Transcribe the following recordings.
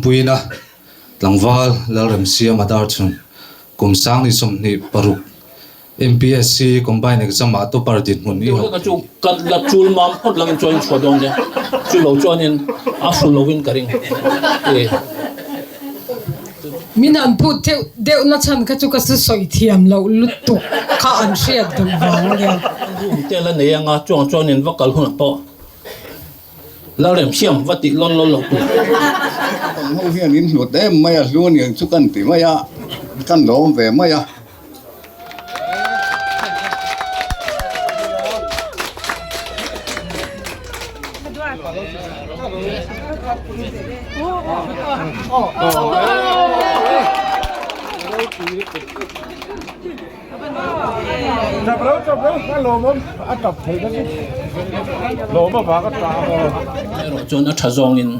Puina tlangval Lalremsiama Darchhun kum 26 MPSC Combined Exam ah topper dinhmun i hauh chu ka la chul mam phawt langin chuan in chhuah dawn nia chu lo chuanin a hru lovin ka ring e. Min han phut theuh deuh na chhan kha chu ka su sawi thiam loh lutuk kha an hriat duh vang ania. Room te la nei anga chuang chuanin va kal hunah pawh Lalremsiam va tih lawl lawl lo tur. Kan ho hian in hlut em mai a, hlu aniang chu kan ti mai a, kan lawm ve mai a. Erawh chuan a tha zawngin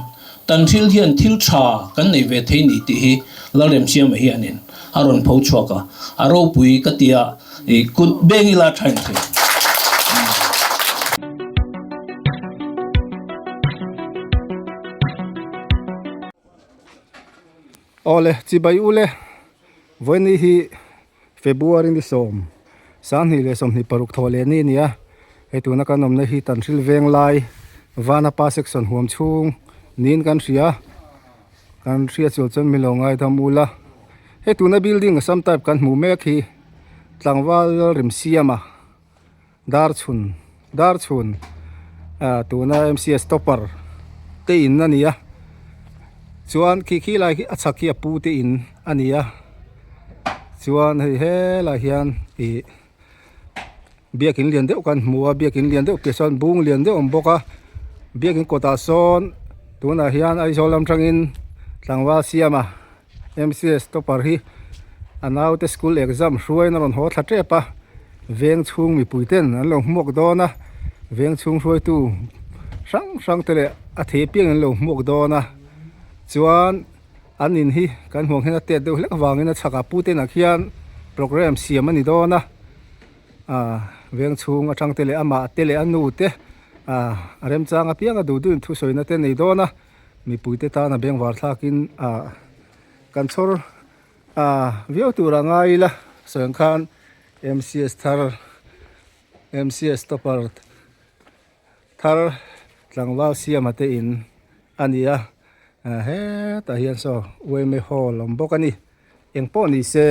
tan thil hian thil tha kan nei ve thei ni tih hi Lalremsiama hianin a rawn pho chhuak a, a ropui ka tia i kut beng ila tha in thei. Awle chibai ule vawiini hi February ni sawm 2026 thawh leh ni a ni a, hei tuna kan awmna hi Tanhril veng lai Vanapa section huam chhung niin kan hria kan hria chuan chuan min lo ngaidam ula hei tuna building assam type kan hmuh mek hi tlangval Remsiama Darchhun Darchhun ah tuna M_C_S topper te in a ni a chuan khi khi lai khi a chhak hi a pu te in a ni a chuan hei helai hian ih biakin lian deuh kan hmu a biakin lian deuh piah sawn bung lian deuh a awm bawk a biakin kawtah sawn tunah hian Aizawl lam atangin tlangval siama M_C_S topper hi a naute school exam hruaiin a rawn haw thla tep a veng chhung mipui ten an lo hmuak dawn a veng chhung hruaitu hrang hrang te leh a thei apiang an lo hmuak dawn a chuan an in hi kan hmuh ang hian a tet deuh hlek avangin a chhakah pu te inah khian programme siam a ni dawn a ah veng chhung atang te leh amah te leh a nu te ah a remchang apiang a duh duhin thusawina te a nei dawn a. Mipuite tana bengvar thlakin ah kan chhawr ah viau tur a ngai ila sawi ang khan M_C_S thar M_C_S topper thar tlangval siama te in a ni a ah hetah hian saw U_M_A hall a awm bawk a ni engpawh ni se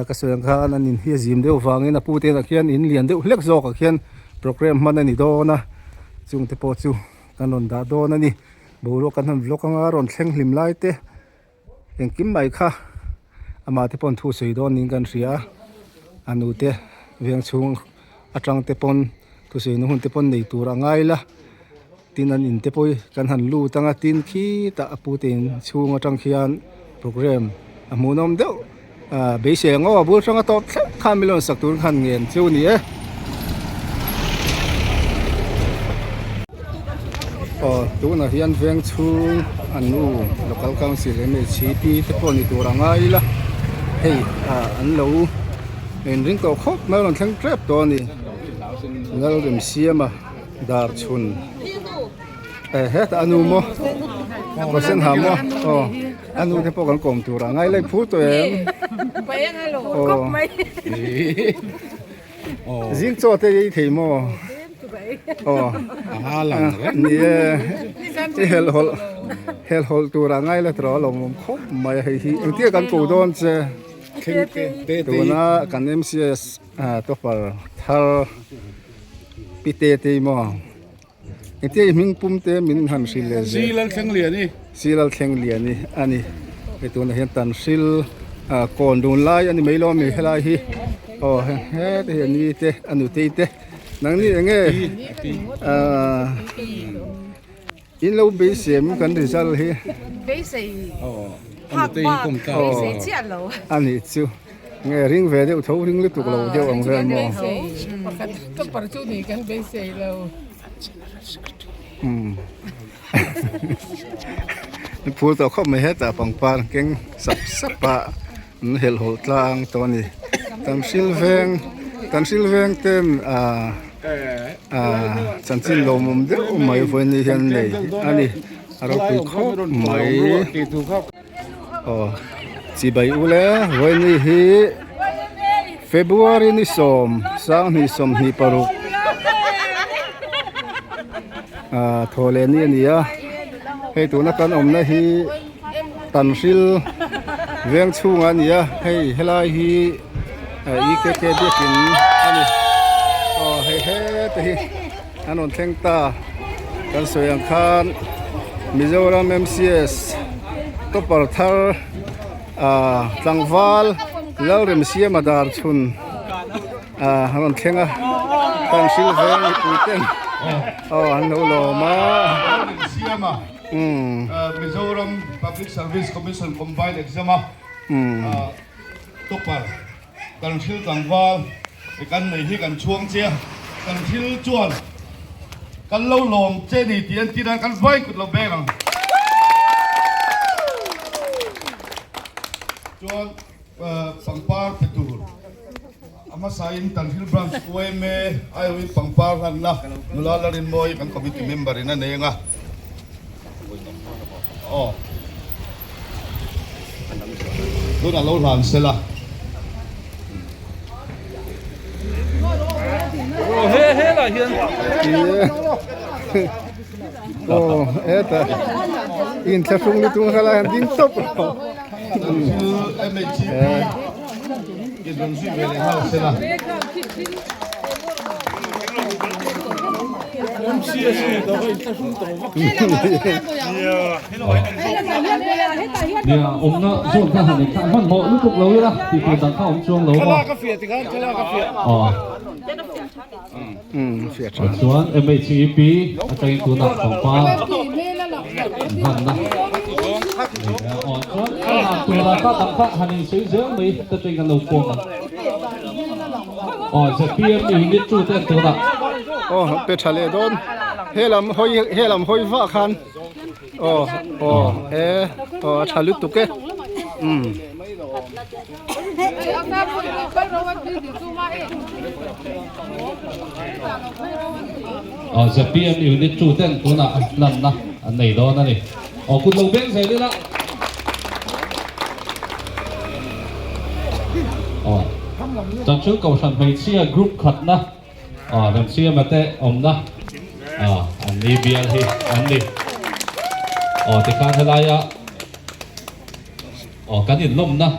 ka sawi ang khan an in hi a zim deuh vangin a pu te ah khian in lian deuh hlek zawk ah khian programme hman a ni dawn a chungte pawh chu kan rawn dah dawn a ni boruak kan han vlog anga rawn thleng hlim lai te engkim mai kha amah te pawn thu sawi dawn niin kan hria a a nu te veng chhung atang te pawn thusawi na hun te pawn nei tur a ngai la tin an in te pawh hi kan han lut anga tin khitah a pu te in chhung atang khian programme a hmuhnawm deuh ah beisei ang aw a bul hrang a tawp thleng khan min rawn sak tur khan ngen chu a ni e. Aw tunah hian veng chhung an nu local council M_H_C_P te pawh ni tur a ngai ila hei ah an lo inring tawh khawp mai a rawn thleng tep tawh a ni Lalremsiama. Dar chhun eh hetah a nu maw kawr sen ha maw aw a nu te pawh kan kawm tur a ngai lai phur tawh em aw zing chaw te ei thei maw aw ni e i helh hawlh helh hawlh tur a ngai la tawh a lawmawm khawp mai a hei hi engtin kan ko dawn che tuna kan M_C_S topper thar. Pi te te maw engtia i hming pum te min han hrilh leh zel. Si Lalthlengliani. Si Lalthlengliani a ni. Hei tunah hian Tanhril ah kawn dun lai a ni mai lo mi helai hi aw hete hi a ni te a nutei te nangni enge ah in lo beisei em kan result hi. Beisei phak bak beisei chiah lo. A nih chu. Nge ring ve deuh tho ring lutuk lo deuh ang vel maw? Pakhat topper chu ni kan beisei lo. Umm phul tawh khawp mai hetah pangpar keng sap sap a an helh hawlh tlang tawh a ni. Tanhril veng Tanhril veng ten ahh ahh chanchin lawmawm deuh mai vawiin ni hian nei a ni. A ropui khawp mai. Aw chibai ule vawiini hi February ni sawm sanghnih 26 ah thaw leh ni a ni a hei tuna kan awmna hi Tanhril veng chhungah a ni a hei helai hi EKK biakin a ni aw hei hete hi. An rawn thleng ta. Kan sawi ang khan Mizoram MCS topper thar ah tlangval Lalremsiama dar chhun ah an rawn thleng a. Kan hrilh ve mipui ten aw an lo lawm a. Lalremsiama Mizoram Public Service Commission Combined Exam a topper Kan thil tlangval i kan nei hi kan chhuang che a, kan thil chuan kan lo lawm che ni tih an ti nan kan vai kut lo beng ang. Chuan pangpar pe tur a hmasa in Tanhril Branch yma aiawhin pangpar hlanna nula Larinmawi kan committee member in a nei ang a. Aw. Tunah lo hlan se la. He he lah hian. Aw heta inthlahrung lutuk kha lai han ding tawp lo. MHCP in rawn zui ve leh nghal se la. Nia awmna zawn kha han inthlah hmanhmawh lutuk lo ila tih tur dang kha awm chuang lo maw? Aw. Chuan MHEP atangin tunah pangpar hmanna aw chuan a hlan turah kha dang kha han insawi zel mai ta teng kan lo pawm ang. Aw ZPM unit chu te an tunah. Aw pe tha leh dawn helam hawi helam hawi vah khan aw aw e aw a tha lutuk e umm. Aw ZPM unit chu ten tunah hlanna an nei dawn a ni. Aw kut lo beng zel ila. Aw Chanchul Kohhran hmeichhia group khatna aw Remsiama te awmna aw an ni bial hi an ni. Aw tikhan helaia Aw kan inlawmna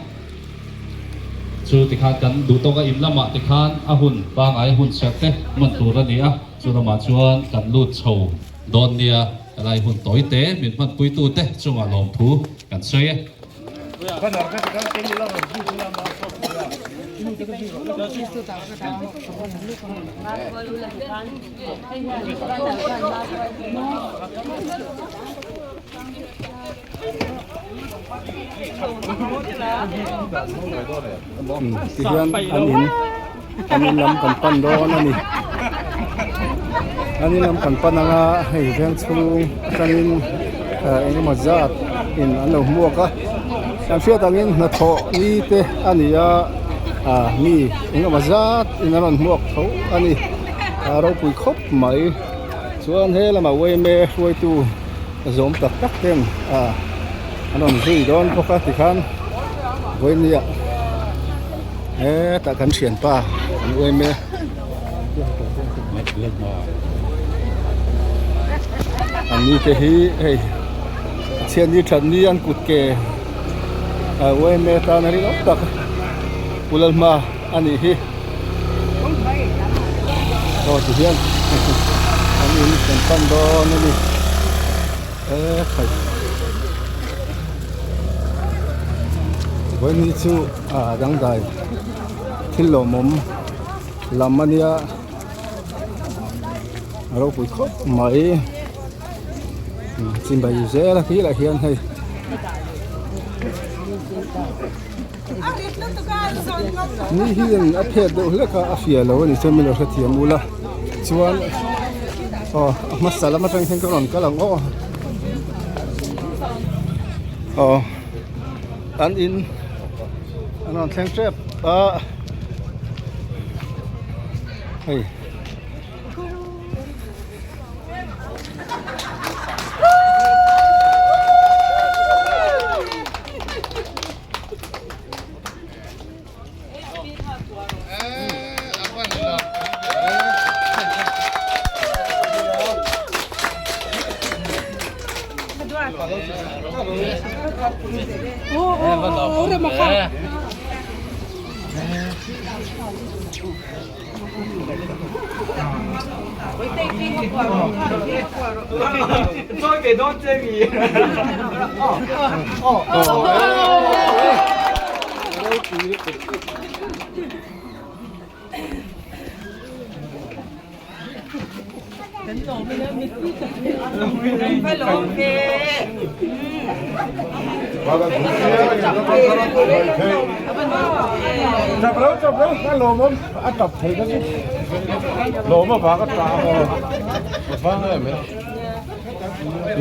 chu tikhan kan duh tawk a in lamah tikhan a hun pangai a hun serh te hman tur a ni a, chu lamah chuan kan lut chho dawn nia helai hun tawi te min hmanpui tu te chungah lawmthu kan sawi e. Tihian an in an in lam kan pan dawn a ni an in lam kan pan anga hei veng chhung atangin eh eng emaw zat in an lo hmuak a kan hriat angin hnathawh ni te a ni a ah mi eng emaw zat in an rawn hmuak tho a ni a ropui khawp mai chuan he lamah yma hruaitu. Zawm tak tak ten ah an rawn zui dawn bawk a tikhan vawinia hetah kan thianpa an uaim e an ni te hi hei chhiatni that ni an kut ke ah uaim e tan a rinawm tak Pu Lalhma a nih hi aw ti hian an in kan pan dawn a ni e khai vawiin chu a dangdai thil lawmawm lam a nia a ropui khawp mai chimbai zel a khi lah hian hei. Ni hian a phet deuh hlek a a fiah lo a ni chuan min lo hrethiam ula chuan aw a hmasa lam atang hian ka rawn kal ang aw aw an in an rawn thleng tep a hei.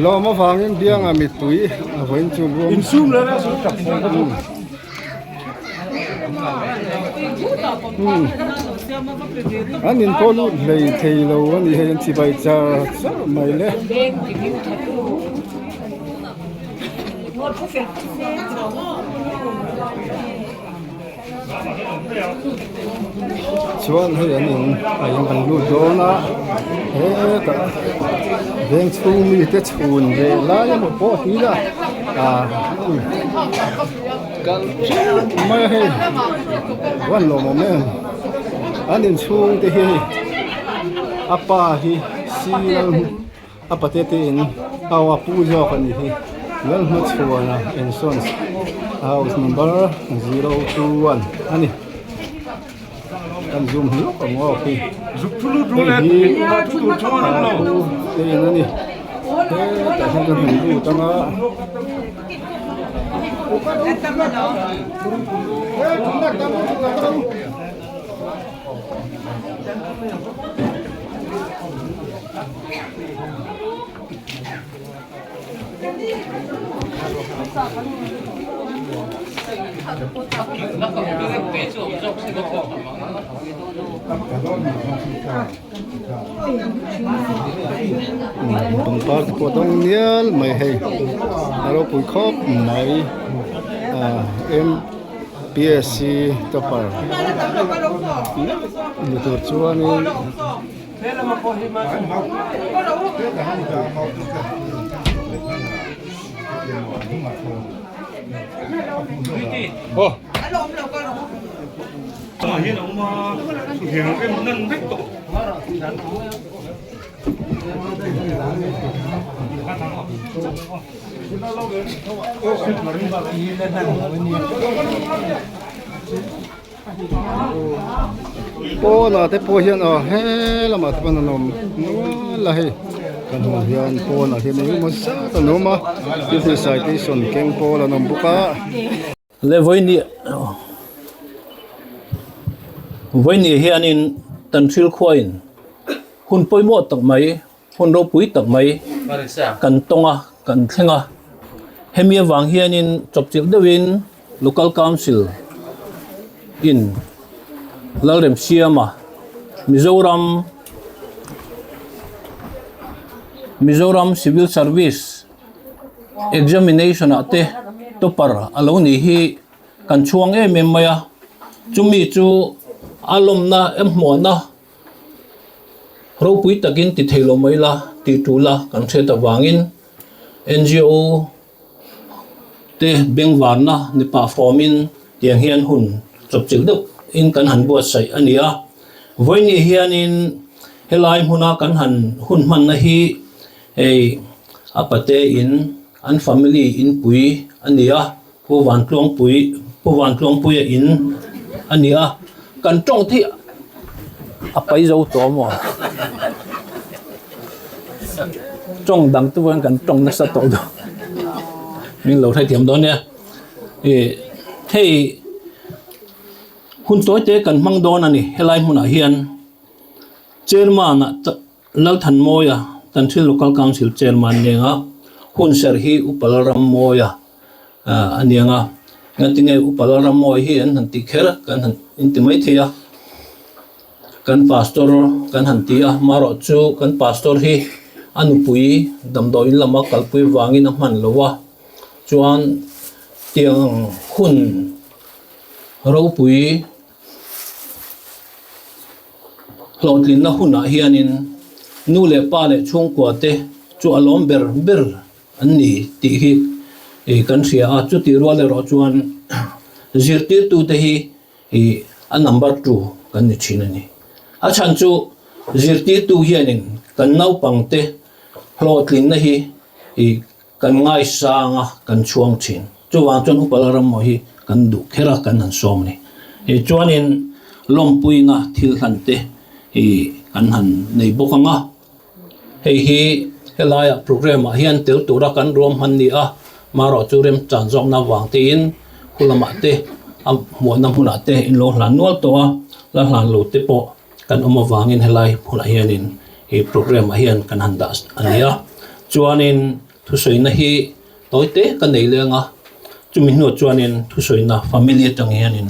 Lawm avangin bianga mittui a vawiin chu luam An in pawh lut hlei thei lo a ni hei an chibai char char mai le. Chuan hei an in a in kan lut dawn a hetah veng chhung mite chhun ve lai emaw pawh ti ila ah kal teuh mai a hei van lawmawm em an inchhung te hi hei a pa hi sial a pate te in au a pu zawk a nih hi Lalhmachhuana Ensons house number 021 a ni kan zoom hlawk ang aw khi hei hi a pu te in a ni hetah hian kan han lut ang a. Pangpar te pawh a dawng nial mai hei a ropui khawp mai ah MPSC topper ni tur chuanin. Pawnah te pawh hian aw he lamah te pawn an awm nual a hei kan hmuh hian pawnah hian eng emaw zat an awm a tin citation keng pawl an awm bawk a. Le vawiin vawiin hianin tan thil khuain hun pawimawh tak mai hun ropui tak mai kan tawng a kan thleng a hemi avang hianin chawpchilh deuhin local council in Lalremsiama Mizoram Mizoram civil service examination ah te topper a lo nih hi kan chhuang em em mai a chumi chu a lawmna em hmuahna ropui takin ti thei lo mai la tih tul a kan hriat avangin N_G_O te bengvarna ni pah fawmin tiang hian hun chawpchilh deuh in kan han buatsaih a ni a vawiin hianin helai hmuna kan han hun hmanna hi Hei a pate in an family in pui a ni a, Pu Vantluangpui Pu Vantluangpuia in a ni a, kan tawng te hi a pai zo tawh maw? Tawng dang te pawhin kan tawng nasa tawh dawn min lo hrethiam dawn nia. Ih hei hun tawi te kan hmang dawn a ni helai hmunah hian chairman ah Lalthanmawia, Tanhril Local Council Chairman nenga hun serh hi Upa Lalrammawia a ni ang a, engatinge Upa Lalrammawia hi an han tih kher kan han inti mai thei a, kan Pastor kan han ti a, marawh chu kan Pastor hi a nupui damdawiin lama kalpui vangin a hman lo a, chuan tiang hun ropui Hlawhtlinna hunah hianin nu leh pa leh chhungkua te chu a lawm ber ber an ni tih hi I kan hria a, chutih rual erawh chuan zirtirtute hi i a number two kan ni thin a ni. A chhan chu zirtirtu hianin kan naupangte hlawhtlinna hi i kan ngaisang a, kan chhuang thin. Chuvang chuan Upa Lalrammaw hi kan duh kher a, kan han sawm a ni. I chuanin lawmpuina thil hlan te i kan han nei bawk ang a. Hei hi helaia programme ah hian tel tura kan ruam hman ni a, marawh chu remchan zawkna avang tein khu lamah te a hmuahna hmunah te in lo hlan nual tawh a, la hlan lo te pawh kan awm avangin helai hmunah hianin ih programme ah hian kan han dah a ni a. Chuanin thusawina hi tawi te ka nei leng a, chumi hnuah chuanin thusawina family atang hianin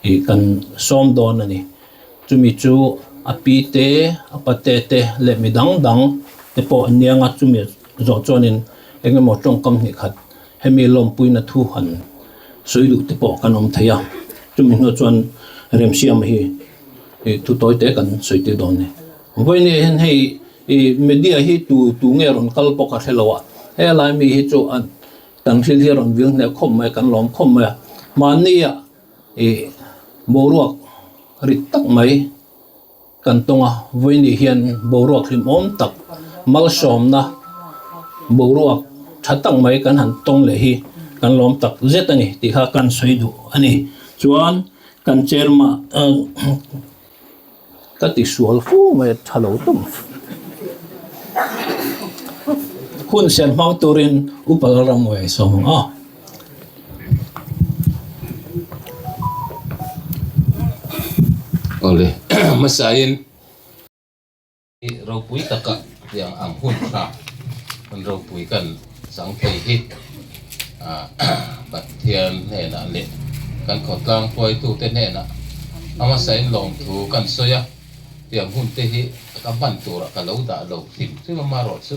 ih kan sawm dawn a ni. Chumi chu a pi te, a pate te leh mi dang dang te pawh an niang a, chumi zawh chuanin eng emaw tawngkam hnih khat hemi lawmpuina thu han sawi duh te pawh kan awm thei a, chumi hnuah chuan remsiama hi thu tawi te kan sawi tir dawn a ni. Vawiin hian hei ih media hi tu tu nge rawn kal pawh ka hre lo a, helai mi hi chu an kan thil hi a rawn vil hneh khawp mai a, kan lawm khawp mai a, mahnia ih boruak rit tak mai kan tawng a, vawiin hian boruak hlimawm tak malsawmna boruak tha tak mai kan han tawng leh hi kan lawm tak zet a ni tih kha kan sawi duh a ni. Chuan kan chairman ka ti sual fu mai a tha lo tum hun ser hmang turin Upa Lalrammuai sawm ang a. Awle hmasain ropui taka tiang ang hun tha hun ropui kan chang thei hi Pathian hnenah leh kan khawtlang hruaitute hnenah a hmasain lawmthu kan sawi a, tiang hun te hi ka hman turah ka lo dah lo hrim hrim a, amaherawhchu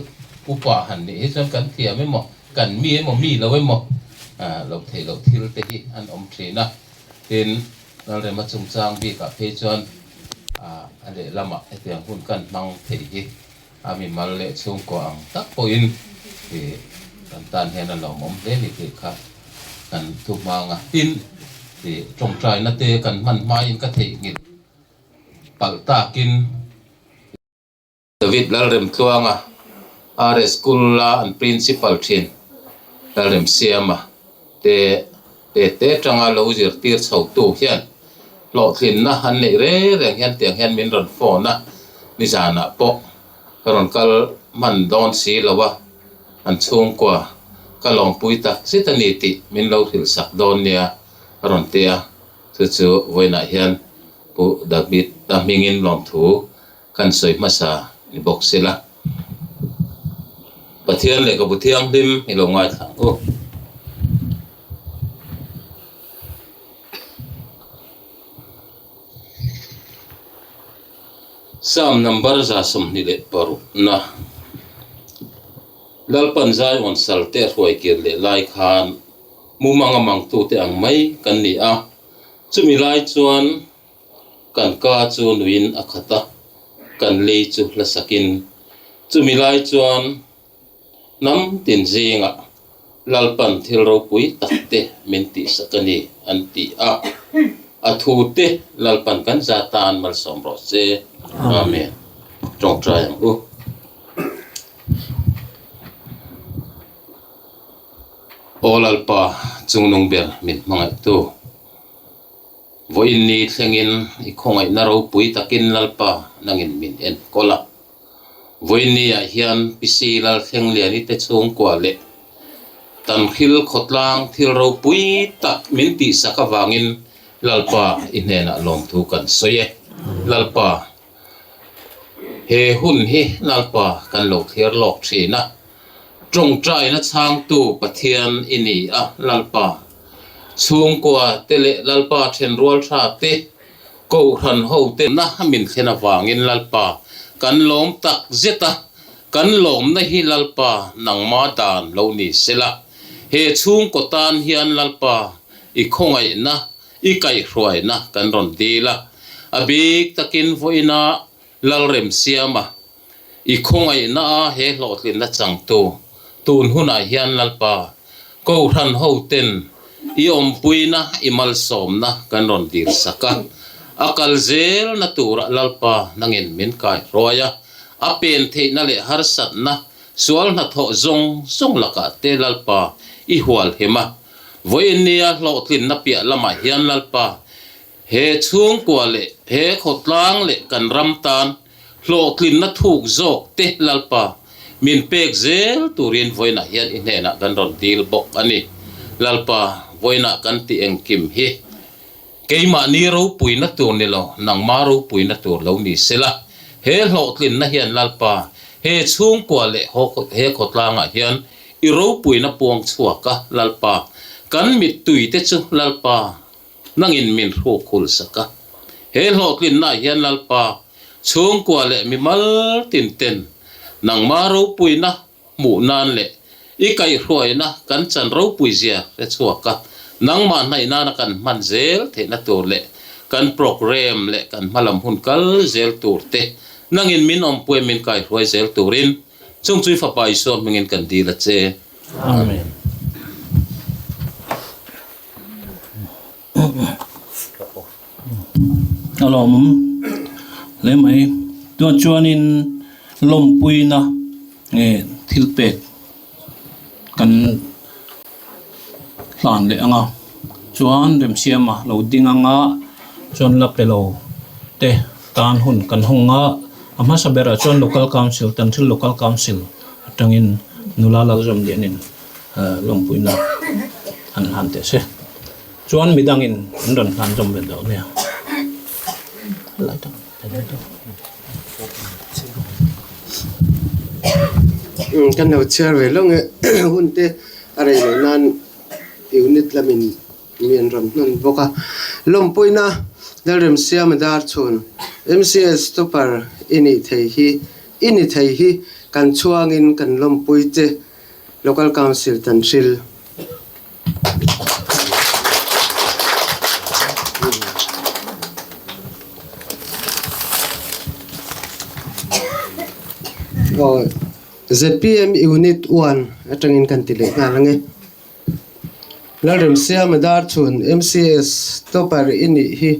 upa han nih hi chuan kan thiam emaw Kan mi emaw mi lo emaw lo theih loh thil te hi an awm thin a, tin Lalrema chungchang bikah phei chuan a lehlamah hetiang hun kan hmang thei hi a mimal leh chhungkua ang tak pawhin kan tan hian a lawmawm hle ni tih kha kan thu hmang a, tin tawngtaina te kan hman hmain ka theihnghilh palh takin. David Lalremtluanga, RS School a an Principal thin Lalremsiama te te te atanga lo zirtir chhotu hian hlawhtlinna an neih reng reng hian tiang hian min rawn phone a, nizanah pawh ka rawn kal hman dawn si lo a, an chhungkua ka lawmpui tak zet a ni tih min lo hrilh sak dawn nia a rawn ti a, chu chu vawiinah hian Pu David a hmingin lawmthu Kan sawi hmasa ni bawk sela. Pathian lehkhabu thianghlim i lo ngaithla ang u. Psalm number 26 na Lalpan Zion salte a hruai kir leh lai khan mumanga mangtute ang mai kan ni a, chumi lai chuan Kan ka chu nuin a khat a, kan lei chu hla sakin chumi lai chuan hnam tin zingah Lalpan thil ropui tak te min tihsak a ni an ti a. A thu te Lalpan kan za tan malsawm rawh se. Amen. Tawngtai ang u. Aw Lalpa, chungnung ber min hmangaihtu. Vawiin ni thlengin i khawngaihna ropui takin Lalpa nangin min enkawl a. Vawiin niah hian PC Lalthlengliani te chhungkua leh Tanhril khawtlang thil ropui tak min tihsak avangin Lalpa i hnenah lawmthu kan sawi e. Lalpa, he hun hi Lalpa kan lo thlir lawk thin a. Tawngtaina chhangtu Pathian i ni a, Lalpa. Chhungkua te leh Lalpa thenrual tha te, Kohhran ho te na min thlen avangin Lalpa kan lawm tak zet a, kan lawmna hi Lalpa nangma dan lo ni sela. He chhungkaw tan hian Lalpa i khawngaihna, i kaihhruaina kan rawn dil a, a bik takin vawiina Lalremsiama I khawngaihna a he hlawhtlinna changtu tun hunah hian Lalpa, Kohhran hoten i awmpuina, i malsawmna kan rawn dir sak a. A kal zelna turah Lalpa nangin min kai hruai a, a pen theihna leh harsatna sual hnathawh zawng zawng lakah te Lalpa i hual hem a. Vawiin nia hlawhtlinna piah lamah hian Lalpa he chhungkua leh he khawtlang leh kan ram tan hlawhtlinna thuk zawk te Lalpa min pek zel turin vawiinah hian i hnenah kan rawn dil bawk a ni. Lalpa, vawiinah kan ti engkim hi keimahni ropuina tur ni lo, nangma ropuina tur lo ni sela, he hlawhtlinna hian Lalpa he chhungkua leh he khawtlangah hian i ropuina puang chhuak a, Lalpa, kan mittui te chu Lalpa Nangin min hruk hul sak a. He hlawhtlinnaah hian Lalpa, chhungkua leh mimal tinten nangma ropuina hmuh nan leh i kaihhruaina kan chan ropui zia hre chhuak a, nangmah hnaih nana kan hman zel theihna tur leh kan programme leh kan hmalam hun kal zel tur te nangin min awmpuia min kaihhruai zel turin chung chu i Fapa Isua hmingin kan dil a che. Amen. A lawmawm hle mai. Chuan chuanin lawmpuina nge thil pek kan hlan leh ang a, chuan remsiama lo ding ang a, chuan la pe lo te tan hun kan hawng a, a hmasa berah chuan local council tan thil local council atangin nula Lalzawmlianin. Lawmpuina an hlan teh se. Chuan midangin an rawn hlan zawm ve dawn nia. Kan lo chhiar ve lawng e hun te a rei loh nan unit lamin mi an rawn hnawn bawk a. Lawmpuina Lalremsiama dar chhun MCS topper i nih thei hi i ni thei hi kan chhuangin kan lawmpui che. Local Council tan hril. Aw ZPM Unit 1 atangin kan ti leh nghal ange. Lalremsiama Darchhun MCS topper i nih hi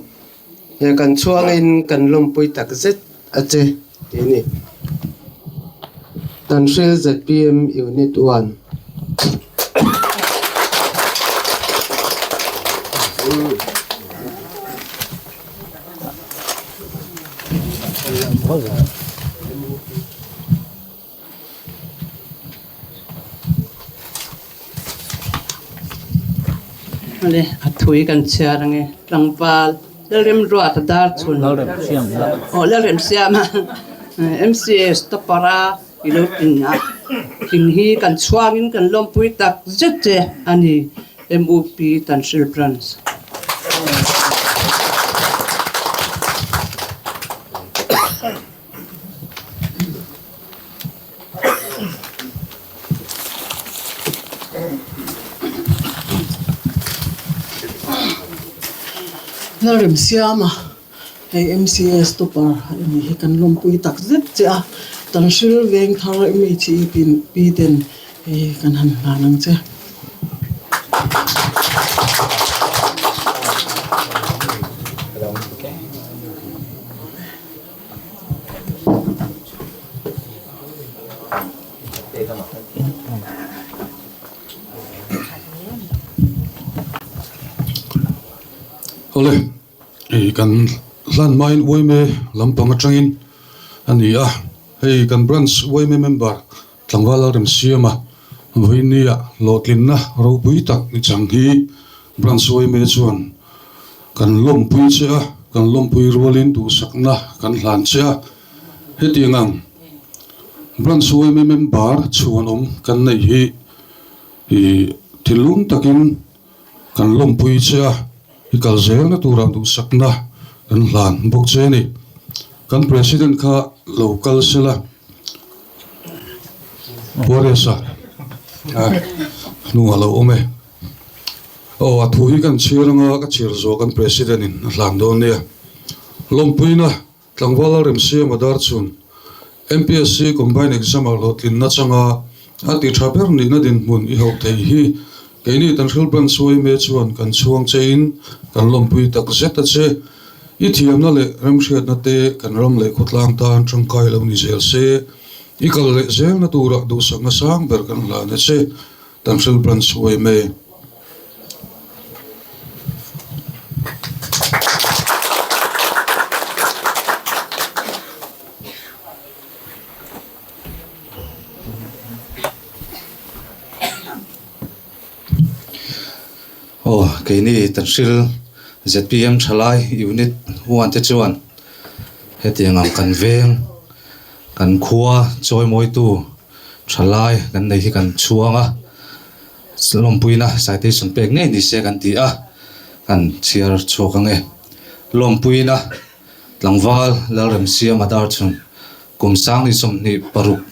kan chhuangin kan lawmpui tak zet a che tih a ni. Tanhril ZPM Unit 1. Ale a thui kan chhiar ange tlangval Lalremruata dar chhun aw Lalremsiama MCS topper-a i lo tin a thing hi kan chhuangin kan lawmpui tak zet che a ni MUP Tanhril Branch. Lalremsiama hei MCS topper a ni hi kan lawmpui tak zet che a, Tanhril veng thar MHEP ten hei kan han hlan ang che. Awle, hei kan hlan hmain uaime lampang atangin a ni a, hei kan branch uaime member tlangval Lalremsiama vawinia hlawhtlinna ropui tak ni chang hi branch uaime chuan Kan lawmpui che a, kan lawmpui rualin duhsakna kan hlan che a. Hetiang ang Branch yma member chhuanawm kan neih hi i thinlung takin kan lawmpui che a, i kal zelna turah duhsakna kan hlan bawk che a ni. Kan President kha lo kal sela, Juarez-a hnungah lo awm e. Aw, a thu hi kan chhir anga ka chhir zawh kan President in a hlan dawn nia. Lawmpuina tlangval Lalremsiama Darchhun, MPSC Combined Exam ah hlawhtlinna changa a ti tha ber nihna dinhmun i hauh thei hi Keini Tanhril Branch yma chuan kan chhuang chein kan lawmpui tak zet a che. I thiamna leh remhriatna te kan ram leh khawtlang tan tangkai lo ni zel se. I kal leh zelna turah duhsakna sang ber kan hlan a che. Tanhril Branch yma. Aw keini Tanhril zpm thalai unit one te chuan hetiang ang kan veng kan khua chawimawitu thalai kan nei hi kan chhuang a lawmpuina citation pek ngei ni se kan ti a kan chhiar chhuak ang e lawmpuina tlangval Lalremsiama Darchhun kum sang ni 26.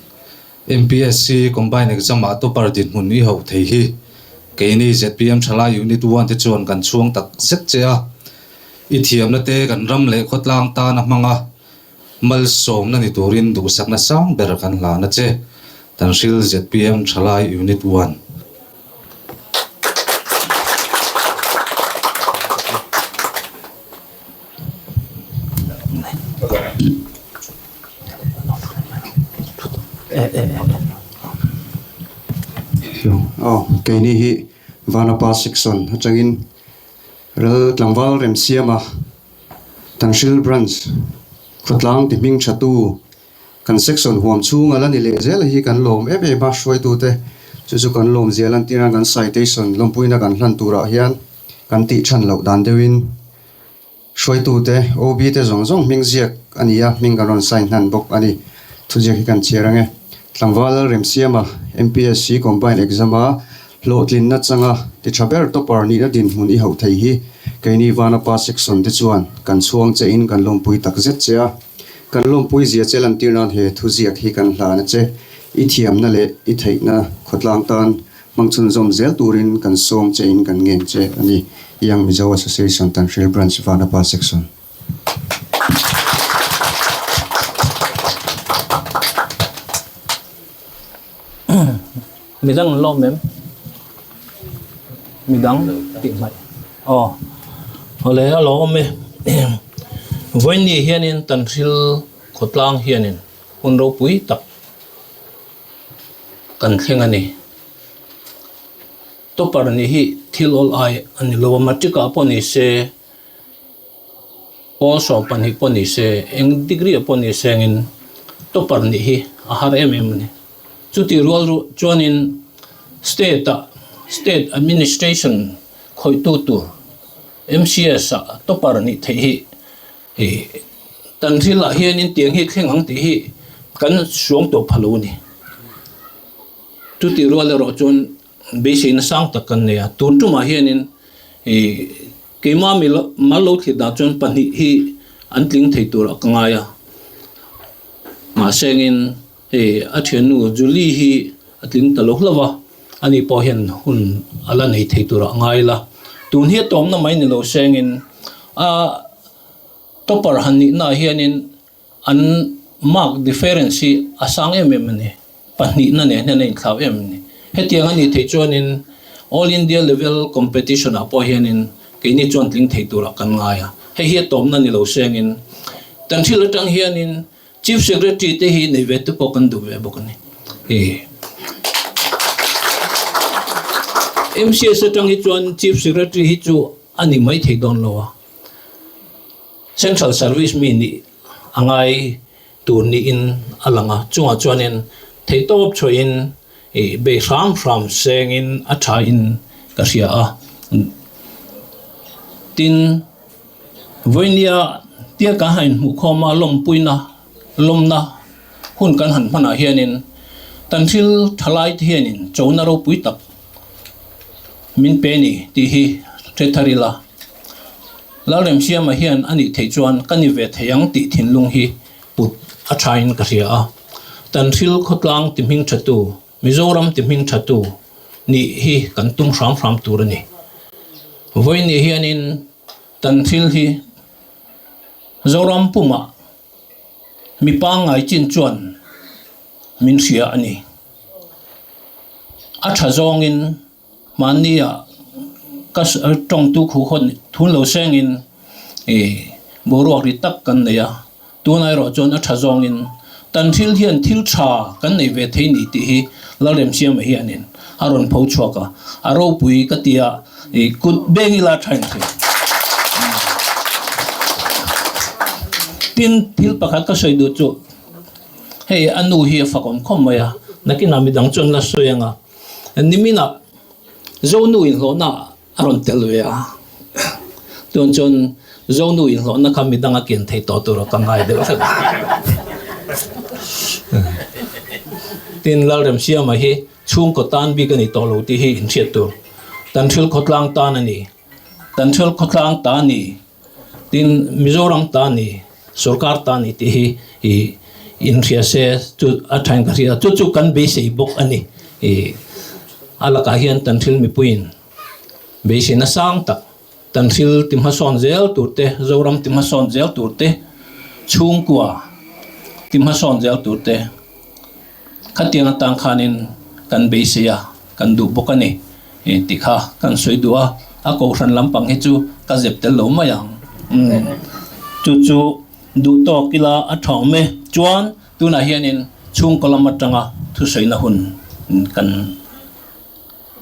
MPSC Combined Exam ah topper dinhmun i hauh thei hi keini zpm Thalai Unit One te chuan kan chhuang tak zet che a, i thiamna te kan ram leh khawtlang tan a hmang a, malsawmna ni turin duhsakna sang ber kan hlan a che, Tanhril zpm Thalai Unit One. Aw keini hi Vanapa section atangin Ral tlangval Remsiama Tanhril branch khawtlang ti hming thatu kan section huam chhunga la ni leh zel hi kan lawm em em a hruaitute chu chu kan lawm zia lan tir a kan citation lawmpuina kan hlan turah hian kan tih than loh dan deuhin Hruaitute, OB te zawng zawng hming ziak a ni a, hming kan rawn sign hnan bawk a ni. Thuziak hi kan chhiar ang e. Tlangval Lalremsiama, MPSC Combined Exam-a hlawhtlinna changa ti tha ber topper nihna dinhmun i hauh thei hi keini Vanapa Section te chuan kan chhuang che in kan lawmpui tak zet che a. Kan lawmpui zia che lantir nan he thuziak hi kan hlan a che. I thiamna leh i theihna khawtlang tan Hmang chhunzawm zel turin kan sawm che in kan ngen che a ni, Young Mizo Association Tanhril Branch Vanapa Section. Midang an lawm em? Midang tih hmaih. Aw. Awle a lawm e. Vawiin hianin Tanhril khawtlang hianin hun ropui tak kan thleng a ni. Topper nih hi thil awl ai a ni lo a, matric ah pawh ni se, pawl 12 pawh ni se, eng degree ah pawh ni se angin topper nih hi a har em em a ni. Chutih rual ruh chuanin state ah state administration khawihtu tur MCS ah topper nih theih hi Ih tan thil ah hianin tiang hi thleng ang tih hi kan suang tawh pha lo a ni. Chutih rual erawh chuan beiseina sang tak kan nei a, tun tumah hianin ih keimah mi mal lo thlir dan chuan pahnih hi an tling thei turah ka ngai a. Mahse angin hei a thiannu Julie hi a tling ta lo hlauh a, ani pawh hian hun a la nei thei turah a ngai la. Tun hi a tawmna mai ni lo sengin a topper han nihnaah hianin an mark difference hi a sang em em a ni, pahnihna nen hian a inthlau em a ni. Hetiang a nih theih chuanin All India level competition ah pawh hianin keini chuan tling thei turah kan ngai a, hei hi a tawmna ni lo sengin kan thil atang hianin Chief Secretary te hi nei ve te pawh kan duh ve bawk a ni. MCS atang hi chuan Chief Secretary hi chu a ni mai thei dawn lo a, Central Service mi nih a ngai tur niin a lang a, chungah chuanin theihtawp chhuahin bei hram hram sengin a thain ka hria a. Tin. Vawinia tia kan han inhmuhkhawm a lawmpuina, lawmna hun kan han hmanah hianin kan thil thalai te hianin chona ropui tak min pe ni tih hi hre thar ila. Lalremsiama hian a nih theih chuan ka ni ve thei ang tih thinlung hi put a thain ka hria a. Tan thil khawtlang ti hming thatu, Mizoram ti hming thatu nih hi kan tum hram hram tur a ni. Vawiin hianin Kan thil hi Zoram pumah mi pangngai chin chuan min hria a ni. A tha zawngin Mahnia ka tawngtu khu hawn thun lo sengin i boruak ri tak kan nei a, tunah erawh chuan a tha zawngin tan thil hian thil tha kan nei ve thei ni tih hi Lalremsiama hianin a rawn pho chhuak a, a ropui ka ti a, i kut beng ila tha in thei. Tin, thil pakhat ka sawi duh chu hei a nu hi a fakawm khawp mai a, nakinah midang chuan la sawi ang a. Niminah Zonu inhlawhna a rawn tel ve a, tun chuan Zonu inhlawhna kha midang a kian thei tawh tur a ka ngai deuh hlek. Tin, Lalremsiama hi chhungkaw tan bik a ni tawh lo tih hi inhriat tur. Tanhril khawtlang tan a ni. Tanhril khawtlang ta a ni. Tin, Mizoram ta a ni, sorkar ta a ni tih hi i inhria se chu a thain ka hria. Chu chu kan beisei bawk a ni. I a lakah hian Tanhril mipuiin beiseina sang tak, Tanhril ti hmasawn zel tur te, Zoram ti hmasawn zel tur te, chhungkua ti hmasawn zel tur te, Khatiang atang khanin kan beisei a, kan duh bawk a ni tih kha kan sawi duh a, a kohhran lampang hi chu ka zep tel lo mai ang. Umm chu chu duh tawk ila a tha awm e. Chuan tunah hianin chhungkaw lam atanga thusawiina hun kan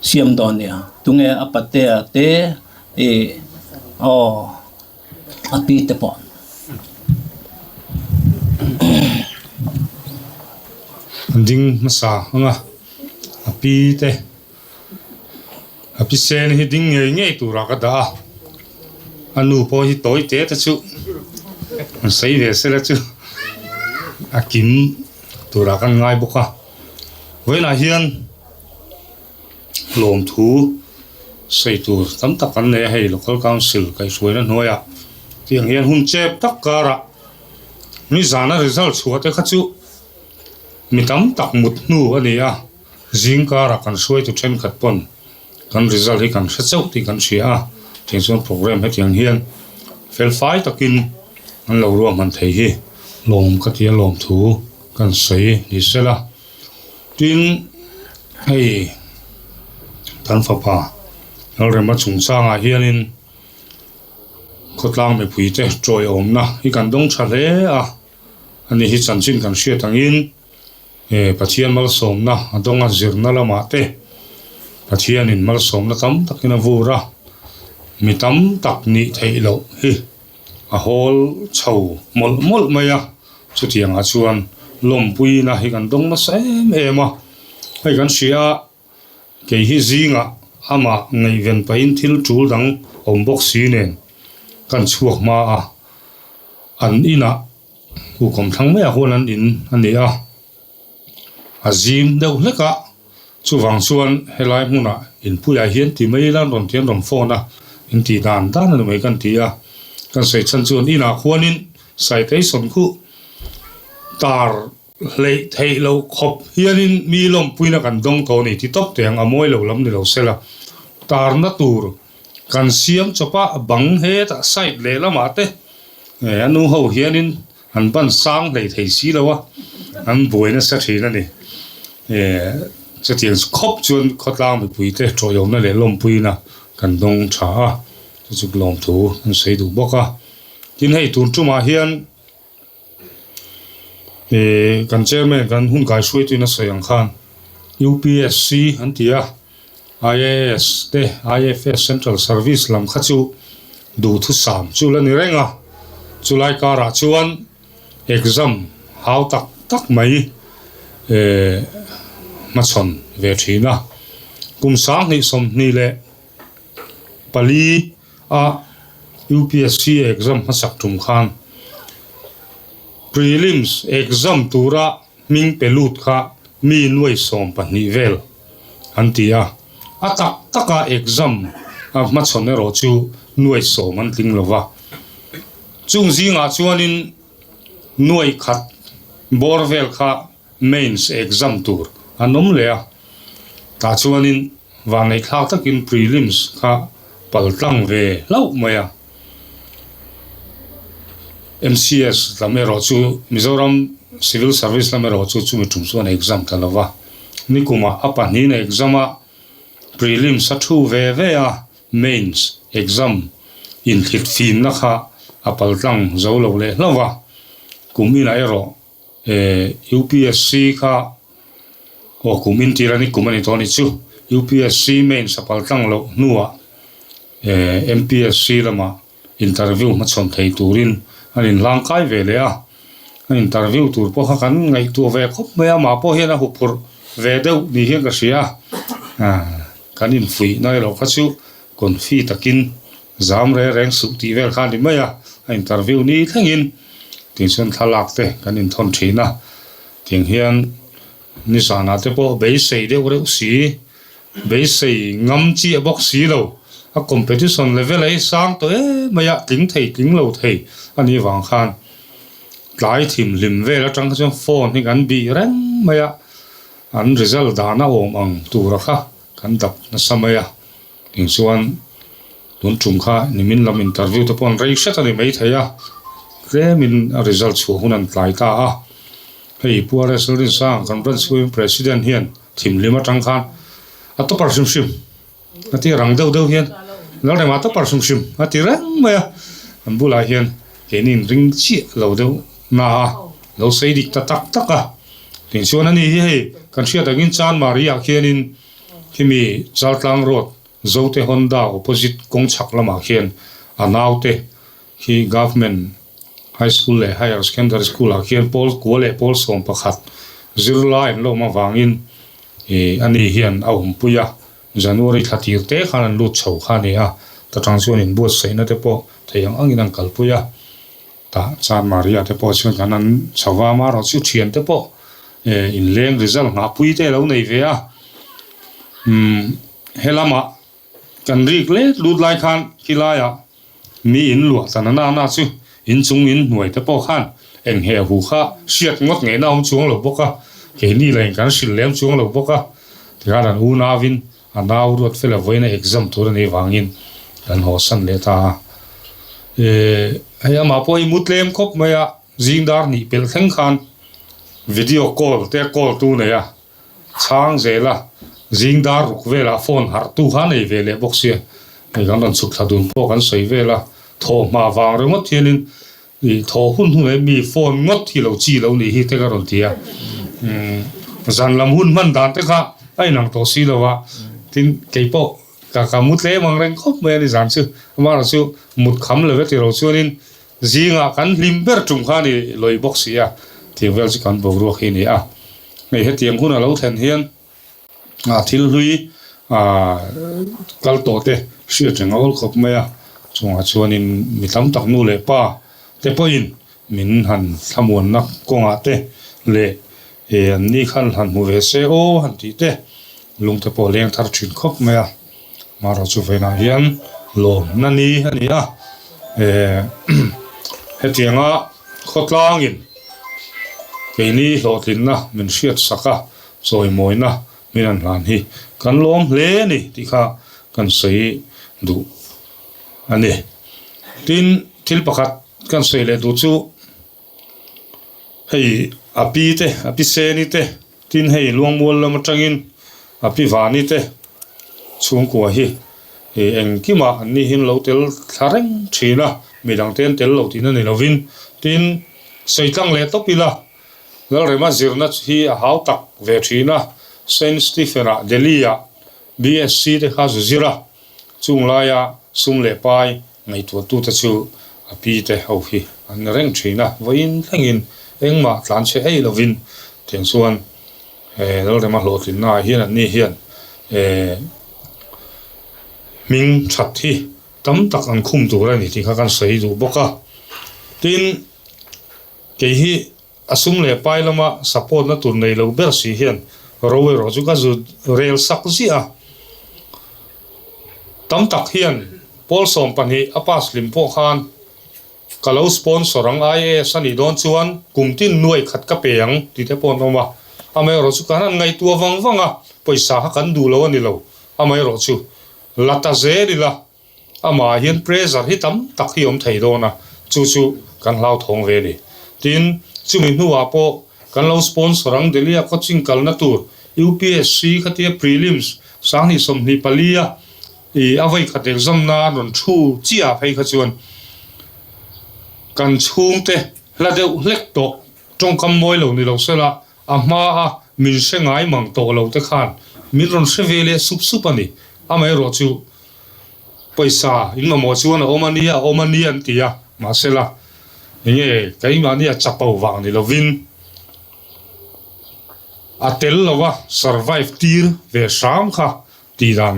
siam dawn nia. Tunge a patea te ih aw. A pi te pawh. An ding hmasa ang a, a pi te a pi sen hi ding ngei ngei turah ka dah a, a nu pawh hi tawi te te chu an sawi ve sela chu a kim turah kan ngai bawk a, vawiinah hian. Lawmthu sawi tur tam tak an nei a, hei Local Council kaihhruaina hnuaiah tiang hian hun chep tak karah nizana result chhuah te kha chu mi tam tak mut hnu a ni a, zing karah kan hruaitu thenkhat pawn kan result hi kan hre chauh tih kan hria a, tiang chuan program hetiang hian felfai takin an lo ruahman thei hi lawm ka ti a, lawmthu kan sawi ni sela. Tin, hei kan fapa Lalrema chungchangah hianin khawtlang mipuite tawiawmna hi kan dawng tha hle a, ani hi chanchin kan hriat angin Pathian malsawmna a dawnga zirna lamah te Pathianin malsawmna tam takin a vur a, mi tam tak nih theih loh hi a hawl chho mawlh mawlh mai a, chutiangah chuan lawmpuina hi kan dawng nasa em em a, hei kan hria a, kei hi zingah amah ngaihven pahin thil tul dang awm bawk si nen kan chhuak hma a, an inah kukawm thlang maiah huan an in a ni a, a zim deuh hlek a, chuvang chuan helai hmunah inpuiah hian ti mai ila an rawn ti an rawn phone a, in tih dan dan a ni mai kan ti a, kan sawi chhan chuan inah khuanin citation khu tar hleih theih loh khawp hianin mi lawmpuina kan dawng tawh a ni ti tawp teh ang a mawi lo lam ni lo sela tarna tur kan siam chawp a bang hetah side lehlamah te a nu ho hianin An ban sang hlei thei si lo a, an buai nasa thin a ni. Chutiang khawp chuan khawtlang mipuite tawihawmna leh lawmpuina kan dawng tha a, chu chu lawmthu an sawi duh bawk a. Tin hei tun tumah hian kan chairman kan hun kai hruaituin a sawi ang khan UPSC an ti a, IAS te IFS Central Service lam kha chu duhthusam chu la ni reng a, chulai karah chuan exam hau tak tak mai eh hmachhawn ve thin a, kum 2024 a UPSC exam hmasak tum khan prelims exam tura hming pe lut kha mi nuai 12 vel an ti a, a tak taka exam a hmachhawn erawh chu nuai 10 an tling lo va. Chung zingah chuanin nuai khat bawr vel kha mains exam tur an awm leh a, tah chuanin vanneihthlak takin prelims kha pal tlang ve hlauh mai a. MCS lam erawh chu Mizoram Civil Service lam erawh chu chumi tum chuan exam ta lo va, nikumah a pahnihin a exam a, Prelims a thu ve ve a, Mains exam inthlit fimna kha a paltlang zo lo leh hlauh a, kum inah erawh UPSC kha aw kum intir a ni kum a ni tawh a ni chu UPSC Mains a paltlang loh hnuah MPSC lamah interview hmachhawn thei turin an inhlang kai ve leh a, a interview tur pawh kha kan ngaihtuah ve khawp mai a, amah pawh hian a huphurh ve deuh ni hian ka hria a, kan infuihna erawh kha chu confi takin zam reng reng suh tih vel kha a ni mai a, a interview ni thlengin tichuan thlalak te kan inthawn thin a, tiang hian nizanah te pawh beisei deuh reuh si. Beisei ngam chiah bawk si lo. A competition level a hi sang tawh em mai a, tling thei tling lo thei a nih vang khan tlai thimhlim vel atang kha chuan phone hi kan bih reng mai a, an result dan a awm ang tura kha kan dap nasa mai a. Eng chuan tun tum kha nimin lam interview te pawh an rei hret a ni maithei a, tlemin a result chhuah hun an tlai ta a. Hei Pu RS Lalrinsang kan branch huaiin President hian Thimhlim atang khan a topper hrim hrim a ti rang deuh deuh hian Lalrema topper hrim hrim a ti reng mai a, an bulah hian keini in ring chiah lo deuh na a lo sawi dik ta tak tak a, tin chuan ani hi hei kan hriat angin Chanmari ah khianin khimi Chaltlang road Zote Honda opposite kawng chhak lamah khian a naute khi government High School leh Higher Secondary School ah khian pawl kua leh pawl 11 zirlai an lawm avangin ih ani hian a awmpui a, January thla tir te khan an lut chho kha a ni a, ta tang chuan inbuatsaihna te pawh thei ang angin an kalpui a, tah chuan Maria te pawh chuan kan an chho va, amaherawh chu thian te pawh eh inleng result nghahpui te a lo nei ve a, umm helamah kan rik let lut lai khan khilaiah Mi in luah ta na na chu in chung in hnuai te pawh khan eng he hu kha hriat ngawt ngeihna awm chuang lo bawk a, keini lah in kan hrilh lem chuang lo bawk a, tikhan an unauin a nau ruat fel a vawiin a exam tur a nih vangin kan haw san leh ta a. Ehh hei amah pawh hi mu tlem khawp mai a, zing dar hnih pelh thleng khan video call te call tu nei a, Chhang zela zing dar ruk velah phone harh tu kha nei ve leh bawk sia, hei kan rawn chhuk thla dun pawh kan sawi vel a, thaw hma vang ringawt hianin ih thaw hun hun leh mi phone ngawt hi lo chi lo nih hi te ka rawn ti a, umm zan lam hun hman dan te kha a inang tawh si lo a, tin kei pawh ka ka mu tlem ang reng khawp mai a ni zan chu, amaherawh chu mut kham lo e tiro chuanin zingah kan hlim ber tum kha a ni lawi bawk si a, tih vel chu kan boruak hi a ni a. Hei hetiang hun a lo thlen hian thil hlui kal tawh te hriat reng a awl khawp mai a, chungah chuanin mi tam tak nu leh pa te pawhin min han thlamuanna kawngah te leh an ni khan han hmu ve se aw han tih te lung te pawh a leng thar thin khawp mai a, marawh chu vawiinah hian lawmna ni a ni a, hetianga khawtlangin Keini hlawhtlinna min hriat sak a, chawimawina min an hlan hi kan lawm hle a ni tih kha kan sawi duh a ni. Tin, thil pakhat kan sawi leh duh chu hei a pi te, a pi Seni te, tin hei Luangmual lam atangin a pi Vani te chhungkua hi engkimah an ni hian lo tel thla reng thin a, midang te an tel lo tihna ni lovin. Tin, Saitlang leh tawp ila, Lalrema zirna hi a hau tak ve thin a, Saint Stephen-ah Delhi-ah BSc te kha zu zir a, chung laia sum leh pai ngaihtuahtute chu a pi te ho hi an ni reng thin a, vawiin thlengin engmah tlan chhe ei lovin tiang chuan Lalrema hlawhtlinnaah hian anni hian hming that hi tam tak an khum tur a ni tih kha kan sawi duh bawk a. Tin, kei hi a sum leh pai lama support na tur nei lo ber si hian ro erawh chu ka zu rel sak ziah a. Tam tak hian pawl 12 a pass hlim pawh khan ka lo sponsor ang IAS a nih dawn chuan kum tin nuai khat ka pe ang tih te pawh an awm a. Amaherawh chu kan han ngaihtuah vang vang a, pawisa kha kan duh lo a ni lo. Amaherawh chu la ta zel ila Amah hian pressure hi tam tak hi awm thei dawn a, chu chu kan hlauthawng ve a ni. Tin, chumi hnuah pawh kan lo sponsor ang Delhi-a coaching kalna tur UPSC khatia prelims 2024 a i a vawi khat exam na an rawn thu chiah phei kha chuan kan chhungte hla deuh hlek tawh tawngkam mawi lo ni lo sela a hma a min hre ngai mang tawh lo te khan min rawn hre ve leh sup sup a ni. Amaherawh chu pawisa in mamawh chuan a awm a nia, a awm a nia an ti a, mahsela enge keimahnia chapo vang ni lovin a tel lova survive tir ve hram kha tih dan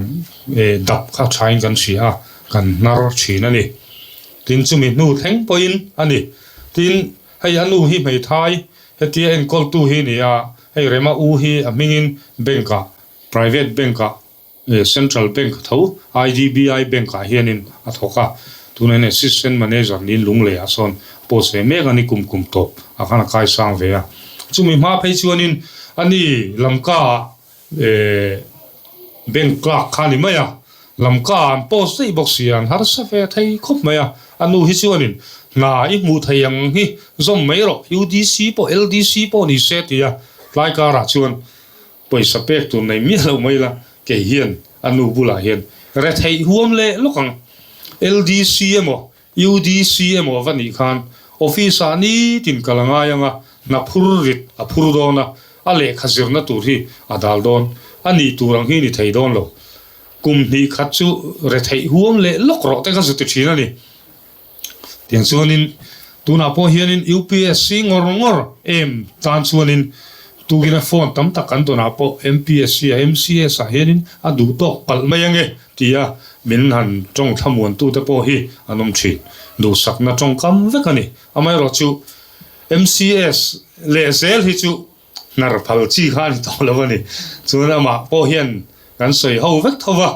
dap kha thain kan hria a, kan hnar thin a ni. Tin chumi hnu thleng pawhin a ni. Tin hei a nu hi hmeithai hetia enkawltu hi a ni a, hei Rema u hi a hmingin bank ah private bank ah Central Bank tho IDBI Bank ah hianin a thawk a, tunah hian Assistant Manager niin Lunglei ah sawn post ve mek a ni kum kum tawp ah khan a kaisang ve a. Chumi hma phei chuanin a ni Lamka ah Bank clerk kha a ni mai a, Lamka ah an post daih bawk si a, an harsa ve thei khawp mai a, a nu hi chuanin hna i hmuh thei ang hi zawm mai rawh UDC pawh LDC pawh ni se ti a, tlai karah chuan Pawisa pek tur nei miah lo mai la, kei hian a nu bulah hian retheih huam leh lawk ang. LDC emaw UDC emaw va nih khan office ah nitin kal a ngai ang a, hna phur rit a phur dawn a, a lehkha zirna tur hi a dal dawn. A nih tur ang hi ni thei dawn lo. Kum hnih khat chu retheih huam leh lawk rawh te kha zu ti thin a ni. Tiang chuanin tunah pawh hianin UPSC ngawr ngawr em tan chuanin tugina phone tam tak kan tawnah pawh MPSC ah MCS ah hianin a duh tawk palh mai ange tia min han tawng thlamuantute pawh hi an awm thin. Duhsakna tawngkam vek a ni. Amaherawhchu MCS leh zel hi chu hnar phal chi kha a ni tawh lo a ni. Chuan amah pawh hian kan sawi ho vek tho va,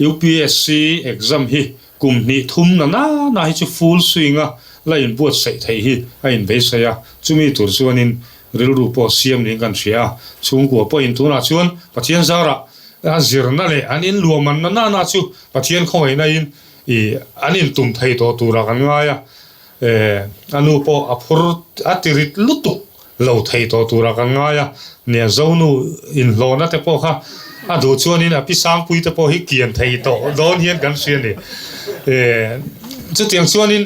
UPSC exam hi kum hnih thum na na na hi chu full swing a la inbuatsaih theih hi a inbeisai a, chumi tur chuanin rilru pawh siam niin kan hria a, chhungkua pawhin tunah chuan Pathian zarah a zirna leh an inluahman na na na chu Pathian khawngaihna in ih an intum thei tawh turah kan ngai a, a nu pawh a phur a tirit lutuk. Lo thei tawh turah kan ngai a, nia Zonu inhlawhna te pawh kha a duh chuanin a pi Sangpui te pawh hi kian thei tawh dawn hian kan hria a ni. Chutiang chuanin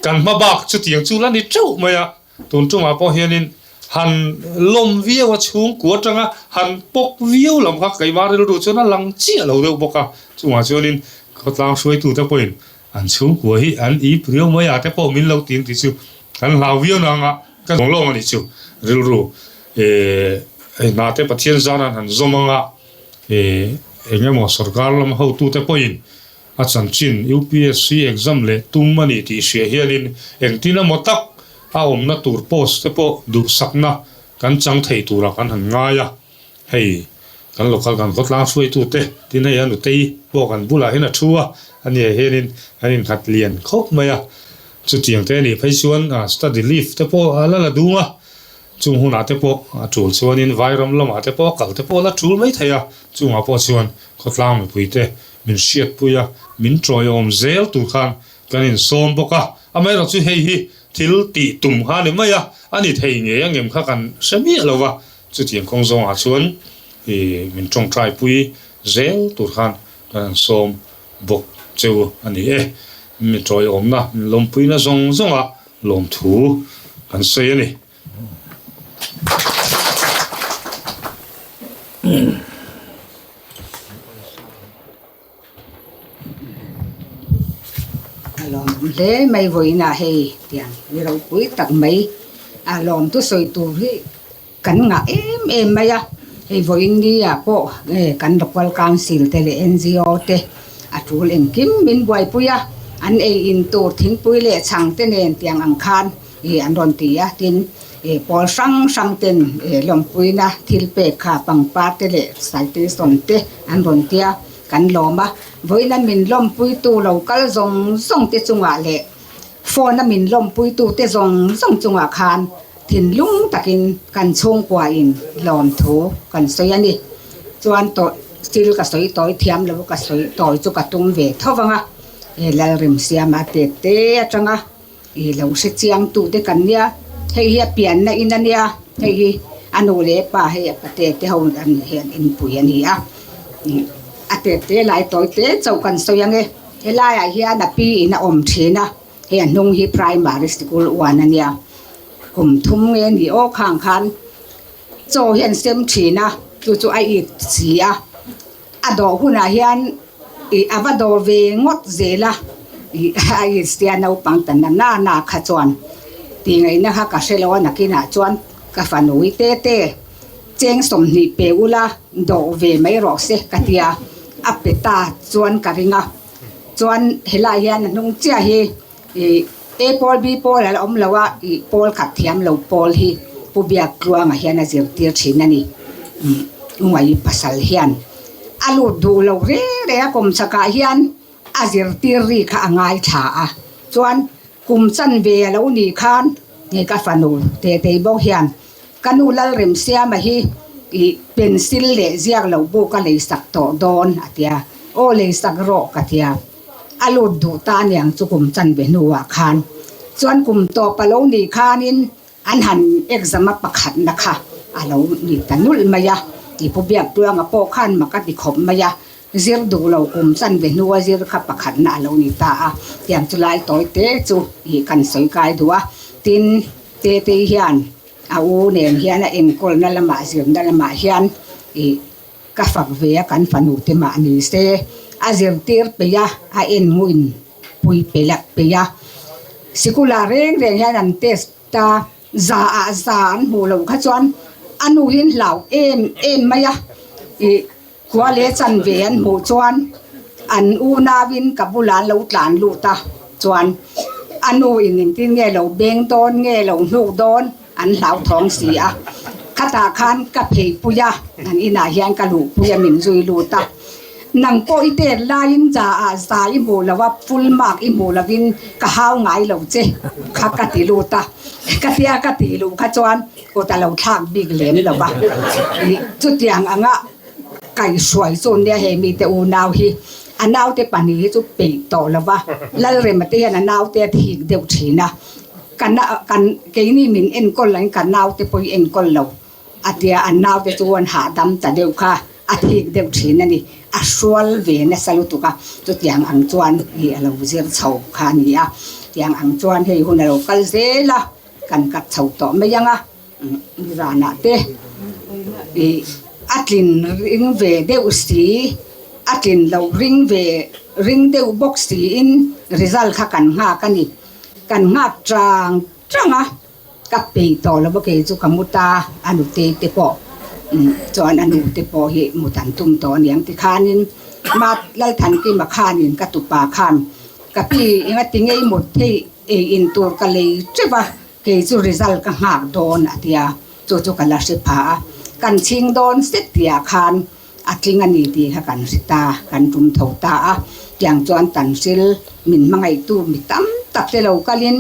kan hma bak chutiang chu la ni teuh mai a, tun tumah pawh hianin han lawm viau a chhungkua atanga han pawk viau lam kha keimah rilru chuan a lang chiah lo deuh bawk a, chungah chuanin khawtlang hruaitute pawhin An chhungkua hi an ip riau mai a te pawh min lo ti ang tih chu kan hlau viau nang a, ka zawng lawng a nih chu rilru eh hna te Pathian zan an han zawm ang a, eh eng emaw sorkar lam hotute pawhin a chanchin UPSC exam leh tum a ni tih hriah hianin engtin emaw tak a awmna tur post te pawh duhsakna kan chang thei turah kan han ngai a. Hei kan local kan khawtlang hruaitute tin hei a nutei pawh kan bulah hian a thu a, a nia hianin an innghat lian khawp mai a, chutiang te anih phei chuan study leave te pawh a la la dung a, chung hunah te pawh a tul chuanin vairam lamah te pawh a kal te pawh a la tul mai thei a, chungah pawh chuan khawtlang mipuite min hriatpui a, min tawiawm zel tur khan kan insawm bawk a, amaherawhchu hei hi thil tih tum kha a ni mai a, a ni thei ngei angem kha kan hre miah lo va. Chutiang kawng zawngah chuan i min tawngtai pui zel tur khan kan han sawm bawk cheu a ni e. Mi tawiawmna, min lawmpuina zawng zawngah lawmthu kan sawi a ni. A lawm hle mai vawiinah hei tiang ni ropui tak mai a lawm chu sawi tur hi kan ngah em em mai a hei vawiin ni ah pawh kan local council te leh N_G_O te a tul engkim min buaipui a an ei in tur thingpui leh chhang te nen tiang ang khan ih an rawn ti a tin ih pawl hrang hrang ten ih lawmpuina thil pek kha pangpar te leh citation te an rawn tia. Kan lawm a, vawiina min lawmpuitu lo kal zawng zawng te chungah leh phone a min lawmpuitu te zawng zawng chungah khan thinlung takin kan chhungkuain lawmthu kan sawi a ni. Chuan tawh thil ka sawi tawi thiam lo ka sawi tawi chu ka tum ve tho vang a, he Lalrimsiama tet te atanga I lo hre chiang tu te kan nia, hei hi a pianna in a nia, hei hi a nu leh pa hei a pate te ho an hian inpui a ni a. A tet te lai tawi te chauh kan sawi ang e. Helaiah hian a pi in a awm thin a, hei a hnung hi primary sikul uan a nia. Kum thum nge ni aw khang khan chaw hi an sem thin a, chu chu a it si a. A dawh hunah hian ih a va dawh ve ngawt zel a, ih a it sia naupang ta na na na kha chuan tih ngaihna kha ka hre lo a nakinah chuan ka fanu hi te te. Cheng 20 pe ula dawh ve mai rawh se ka tia, a pe ta chuan ka ring a. Chuan helai hian a hnung chiah hi ih A pawl B pawl a la awm lo a, ih pawl khat thiam lo pawl hi Pu Biak Tluanga hian a zirtir thin a ni. Ungai pasal hian a lut duh lo reng reng a kawm chakah hian a zirtir ri kha a ngaithla a. Chuan kum chanve a lo nih khan nge ka fanu Tetei bawk hian Ka nu Lalremsiama hi ih pencil leh ziak loh bu ka leisak tawh dawn a tia, aw leisak rawh ka tia. A lut duh ta aniang chu kum chanve hnuah khan. Chuan kum tawp a lo nih khanin an han exam a pakhatna kha a lo ni ta nulh mai a, ih Pu Biaktuanga pawh khan mak a ti khawp mai a, zir duh lo kum chanve hnua zir kha pakhatna a lo ni ta a, tiang chu lai tawi te chu ih kan sawi kai duh a, tin Tetei hian a u nen hian a enkawlna lamah zirna lamah hian ih ka fak ve a kan fanu te mah ni se a zirtir peih a a en nguin pui pe lak peih a sikula reng reng hian an test a za ah za an hmuh loh kha chuan a nu in hlau em em mai a ih khua leh chanve an hmuh chuan an unauin ka bulah an lo tlan lut a chuan a nu in engtin nge lo beng dawn nge lo hnuk dawn an hlauthawng si a khatah khan ka phei pui a an inah hian ka luh pui a min zui lut a nang pawh i tet laiin za ah za i hmuh lo a full mark i hmuh lovin ka hau ngai lo che kha ka ti lut a ka tia ka tih luh kha chuan kut a lo thlak bik lem lo va ih chutiang anga kaihhruai chu nia hei mite unau hi a naute pahnih hi chu peih tawh lo va Lalrema te hian a naute a thik deuh thin a ka na kan keini min enkawl lo in ka naute pawh hi enkawl lo a tia an naute chu an hahdam ta deuh kha a thik deuh thin a ni a hrual ve nasa lutuk a chutiang ang chuan ih a lo zir chho kha a ni a tiang ang chuan hei hun a lo kal zel a. Kan kat chho tawh mai ang a, nizanah te ih a tlin ring ve deuh si, a tlin loh ring ve ring deuh bawk siin result kha kan nghak a ni. Kan nghak chang chang a, ka peih tawh lo a kei chu ka mu ta, a nutei te pawh chuan a nu te pawh hi mut an tum tawh a niang tikhanin Lalthankima khanin ka tupa khan ka pi engati ngei mut theih Ei in tur ka lei teuh a, kei chu result ka nghak dawn a tia, chu chu ka la hre pha a, kan chhing dawn set tihah khan a tling a ni tih kha kan hre ta, kan tum tho ta a, tiang chuan Tanhril min hmangaihtu mi tam tak te lo kalin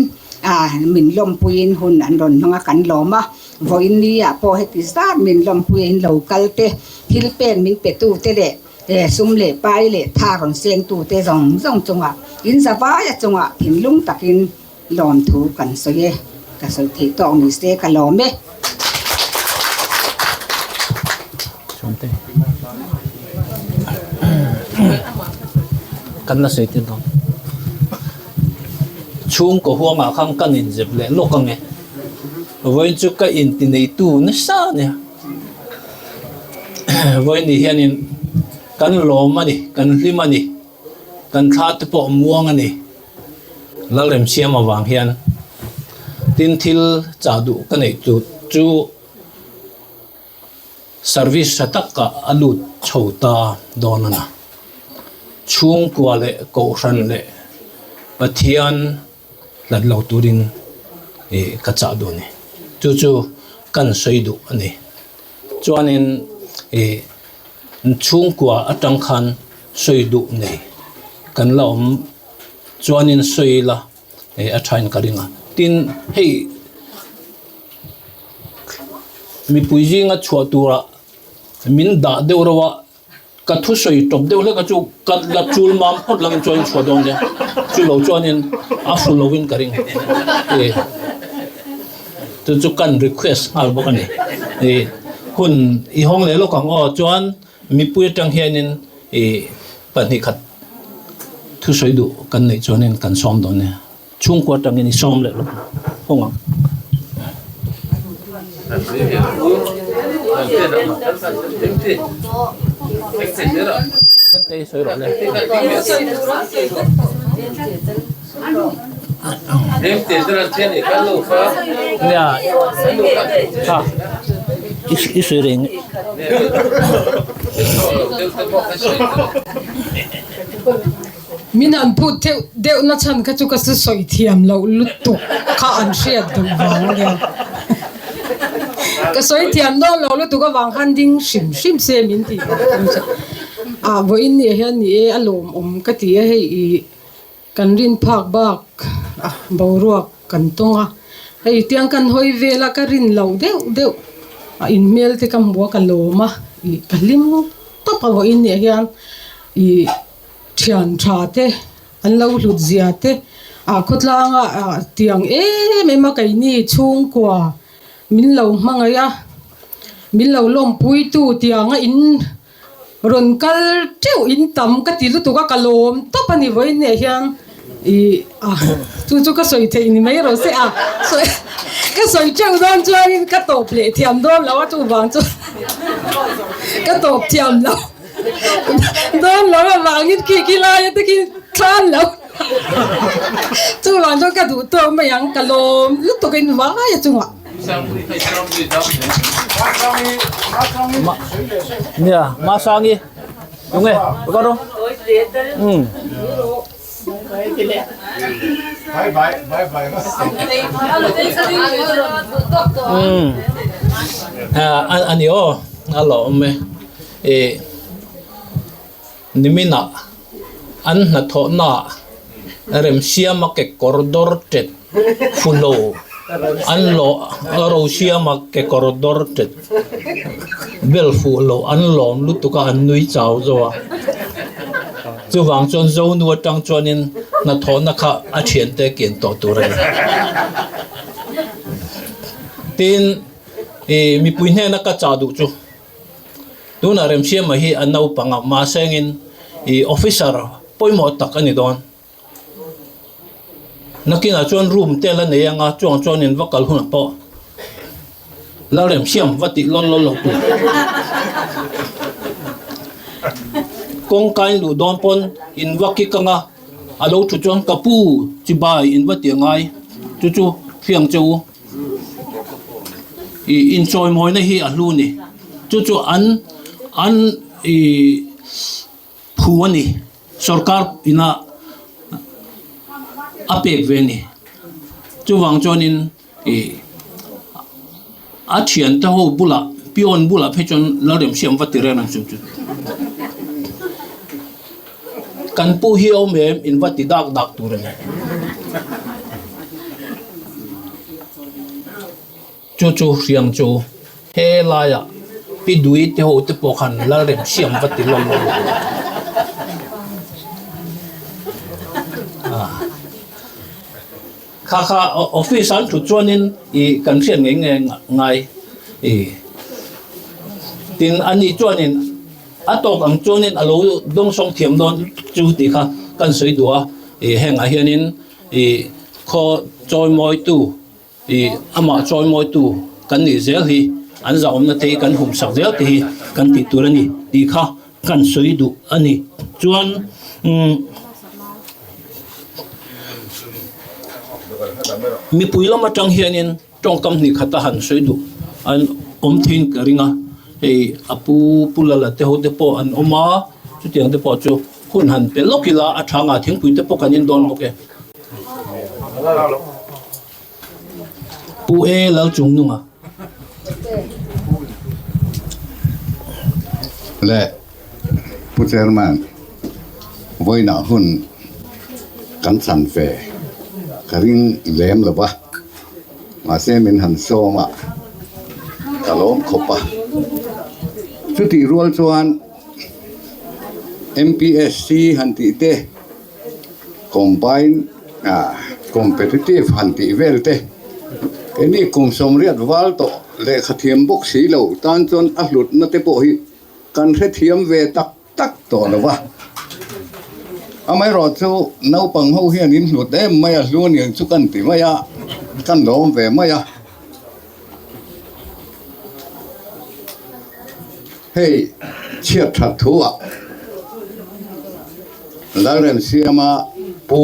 ah min lawmpuiin hun an rawn hmang a, kan lawm a, vawiin ni ah pawh heti zat min lawmpuiin lo kal te, thil pen min pe tu te leh He sum leh pai leh tha rawn sengtute zawng zawng chungah in zavaia chungah thinlung takin lawmthu kan sawi e. Ka sawi theih tawk ni se ka lawm e. Kan la sawi tir dawn. Chhungkaw huangah khan kan inzep leh lawk ang e. Vawiin chu ka intineitu nasa a nia. Vawiin hianin kan lawm a ni, kan hlim a ni, kan thla te pawh muang a ni. Lalremsiam avang hian tin thil chah duh ka neih tur chu service tha taka a lut chho ta dawn a na. Chhungkua leh Kohhran leh Pathian hlat lo turin ih ka chah duh a ni. Chu chu kan sawi duh a ni. Chuanin ih chhungkua atang khan sawi duh nei kan la awm chuanin sawi ila ih a thain ka ring a. Tin hei mipui zinga chhuah turah min dah deuh reuh a. Ka thusawi tawp deuh hlek a chu ka la chul mam phawt langin chuan in chhuah dawn nia, chu lo chuanin a hru lovin ka ring e chu chu kan request nghal bawk a ni e hun i hawng leh lawk ang aw chuan. Mipui atang hianin i pahnih khat thusawi duh kan neih chuanin kan sawm dawn nia. Chhungkua atangin i sawm leh lawk kawng ang. Nia tha i sawi reng. Min an phut theuh deuh na chhan kha chu ka su sawi thiam loh lutuk kha an hriat duh vang a nia. Ka sawi thiam dawn lo lutuk avang khan ding hrim hrim se min tih vang chu ni. Ah vawiin ni ah hian ni e a lawmawm ka ti a hei ih kan rin phak bak a boruak kan tawng a hei tiang kan hawi vel a ka rin loh deuh deuh a inhmel te ka hmu a ka lawm a ih ka hlim tawp a vawiin ni ah hian ih. Thian tha te an lo hlut zia te ah khawtlanga ah tiang em em a keini chhungkua min lo hmangaih a min lo lawmpui tu tianga in rawn kal teuh in tam ka ti lutuk a ka lawm tawp a ni vawiin neh hian ih a chu chu ka sawi theih ni mai rawh se a ka sawi teuh dawn chuanin ka tawp leh thiam dawn lo a chuvang chu ka tawp thiam lo. Dawn lo avangin khi khi laia te khi thlan lo. Chuvang chuan ka duh tawk mai ang, ka lawm lutuk in vai a chungah. Nia, Masangi, tunge, ka rawh. Um. Um. A ni aw, a lawm e. Ih niminah an hnathawhnaah remsiama kekawr dawr tet fulo an lawh rosiama kekawr dawr tet bel fuh loh an lawm lutuk a an nui chau zo a chuvang chuan zonu atang chuanin hnathawhna kha a thiante kian tawh tur a ni tin ih mipui hnena ka chah duh chu. Tunah Remsiama hi a naupang a, mahsengin ih officer pawimawh tak a ni dawn. Nakinah chuan room te la nei anga chuang chuanin va kal hunah pawh la Remsiam va tih lawn lawn lo tur. Kawngka in luh dawn pawn in va kik anga a lo thu chuan ka pu chibai in va ti angai chu chu hriang che u. Ih inchawimawina hi a hlu a ni. Chu chu an an ih phu a ni. Sorkar ina a pek ve a ni. Chuvang chuanin ih a thiante ho bulah peon bulah phei chuan Lalremsiam va ti reng ang chu chu. Kan pu hi a awm em in va ti dak dak tur a ni. Chu chu hriang chu he laiah pi dui te ho te pawh khan Lalremsiam va ti lawm lawm lo. Kha kha office an thut chuanin ih kan hriat ngei ngei ngai ih tin ani chuanin a tawk ang chuanin a lo dawngsawng thiam dawn chu tih kha kan sawi duh a ih hengah hianin ih khaw chawimawitu ih amah chawimawitu kan nih zel hi an zahawmna te hi kan humsak zel te hi kan tih tur a ni tih kha kan sawi duh a ni chuan umm mipui lam atang hianin tawngkam hnih khat a han sawi duh an awm theiin ka ring a hei a pu pu lala te ho te pawh an awm a chutiang te pawh chu hun han pe lawk ila a tha nga thingpui te pawh kan in dawn bawk e. Pu E Lalchungnunga. Le Pu Chairman, vawiinah hun kan chan ve ka ring lem lo va, mahse min han sawm a, ka lawm khawp a. Chutih rual chuan MPSC han tih te, Combine Competitive han tih vel te keini kum sawmriat val tawh lehkha thiam bawk si lo tan chuan a hlutna te pawh hi. Kan hrethiam ve tak tak tawh lo va. Amaherawhchu naupang ho hian in hlut em mai a, hlu aniang chu kan ti mai a, kan lawm ve mai a. Hei chhiat that thu ah Lalremsiama Pu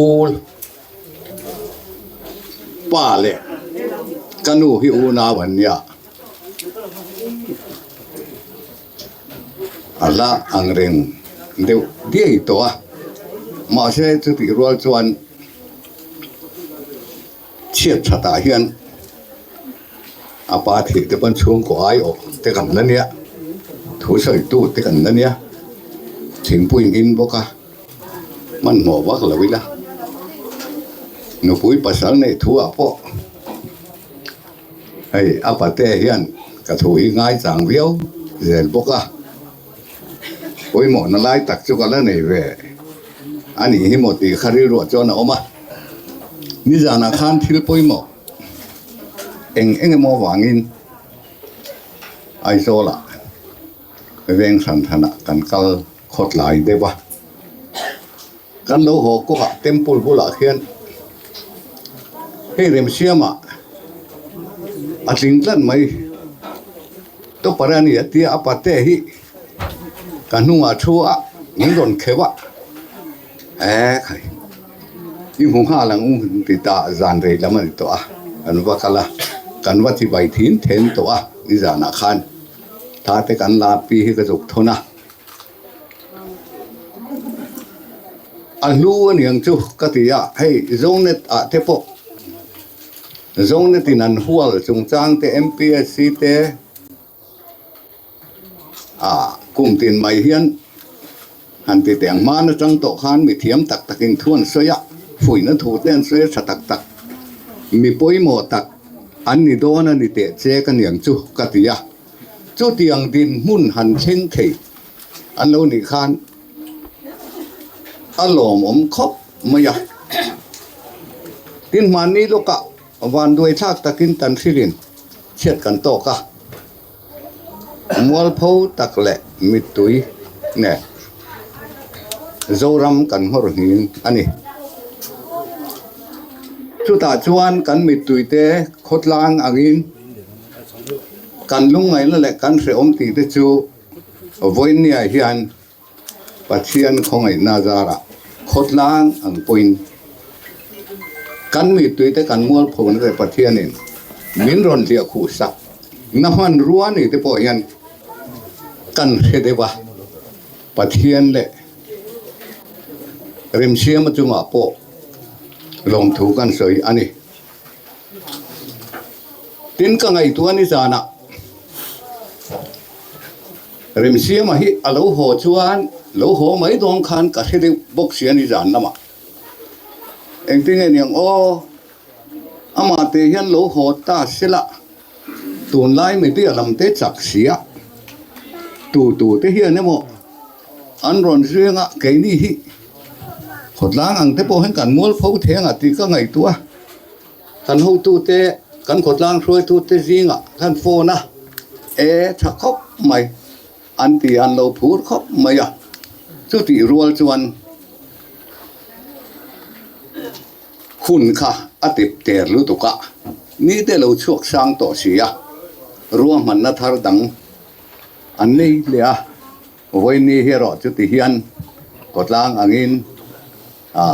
Pa leh ka nu hi unau an nia. A hla ang reng deuh diai tawh a, mahse chutih rual chuan chhiat thatah hian a pa thih te pawn chhungkaw aiawh te kan la nia, thu sawitu te kan la nia, thingpui in bawk a. Hmanhmawh vak lo ila, nupui pasal neih thu ah pawh hei a pate hian ka thu hi ngaichang viau zel bawk a, pawimawhna lai tak chu ka la nei ve a nih hi maw tih kha rilruah chuan a awm a, nizanah khan thil pawimawh eng eng emaw vangin Aizawlah veng hran hranah kan kal khawtlai deuh a, kan lo haw kawngah temple bulah khian hei remsiamah a tling tlat mai tawpar a ni a tia a pate hi ka hnungah thu a min rawn kheuh a eh khai i hmu nghal ang u ti ta zan rei lam a ni tawh a kan va kal a kan va ti vai thin then tawh a nizanah khan. Tha te kan la pi hi ka zuk thun a, a hlu a niang chu ka ti a, hei Zonet ah te pawh Zonet in an hual chungchang te MPSC te ah kum tin mai hian han ti teh ang hman atang tawh khan mi thiam tak tak in thu an sawi a, fuihna thu te an sawi a tha tak tak mi pawimawh tak an ni dawn a ni teh che ka niang chu ka ti a, chutiang dinhmun han thleng thei an lo nih khan a lawmawm khawp mai a. Tin hmanni lawkah vanduai thlak takin tan hrilhin chhiat kan tawk a. Mualpho tak leh mittui nen Zoram kan nghawr hnin a ni. Chutah chuan kan mittuite khawtlang angin kan lungngaihna leh kan hrehawm tih te chu vawinia hian Pathian khawngaihna zarah khawtlang ang pawhin kan mittui te kan mualphona te Pathianin min rawn hliah khuh sak na hmanrua ni te pawh hian kan hre deuh a, Pathian leh Remsiama chungah pawh lawmthu kan sawi a ni. Tin ka ngaihtuah ni zanah. Remsiama hi a lo haw chuan lo haw mai dawn khan ka hre deuh bawk si a ni zan lamah. Engtin nge niang aw, amah te hian lo haw ta sela tunlai media lam te chak sia tu tu te hian emaw an rawn zeng a keini hi khawtlang ang te pawh hian kan mual pho thei ang a tih ka ngaihtuah a. Kan hotute, kan khawtlang hruaitute zingah khan phone a e tha khawp mai an ti an lo phur khawp mai a, chutih rual chuan hun kha a tip ter lutuk a, ni te lo chhuak sang tawh si a, ruahmanna thar dang an nei leh a, vawiin hi erawh chuti hian khawtlang angin A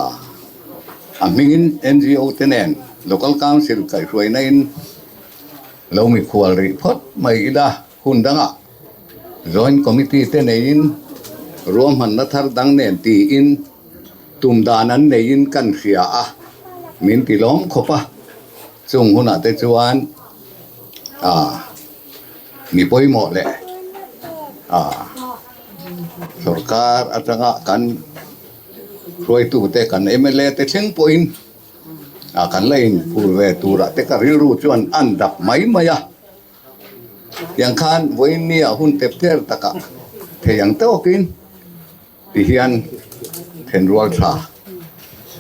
a hmingin NGO te nen Local Council kaihhruaina in lo mikhual rih phawt mai ila hun dangah Joint Committee te neiin ruahmanna thar dang nen tiin tum dan an neiin kan hria a, min ti lawm khawp a, chung hunah te chuan a mi pawimawh leh a sorkar atanga kan Hruaitute kan mla te thleng pawhin ah kan la inphur ve turah te ka rilru chuan an dap mai mai a. Tiang khan vawiin nia hun tep ther takah thei ang tawkin ti hian thenrual tha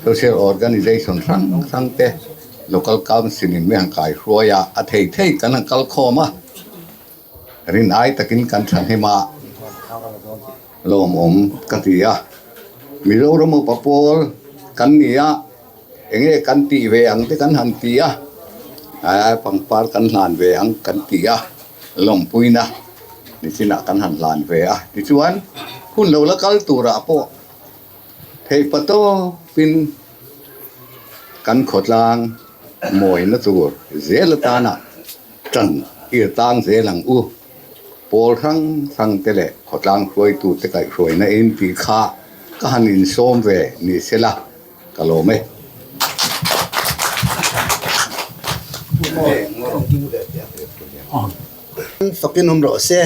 social organization hrang hrang te local council in mi han kaihruai a, a thei thei kan han kal khawm a. Rin ai takin kan thahnem a, Lawmawm ka ti a. Mizoram upa pawl kan ni a, enge kan tih ve ang te kan han ti a, pangpar kan hlan ve ang kan ti a, lawmpuina nichinah kan han hlan ve a. Tichuan, hun lo la kal turah pawh theihpa tawpin kan khawtlang mawina tur zel atana tan ir tang zel ang u. Pawl hrang hrang te leh khawtlang hruaitu te kaihhruaina in tih kha ka han insawm ve ni se la, ka lawm e. Fakin awm rawh se.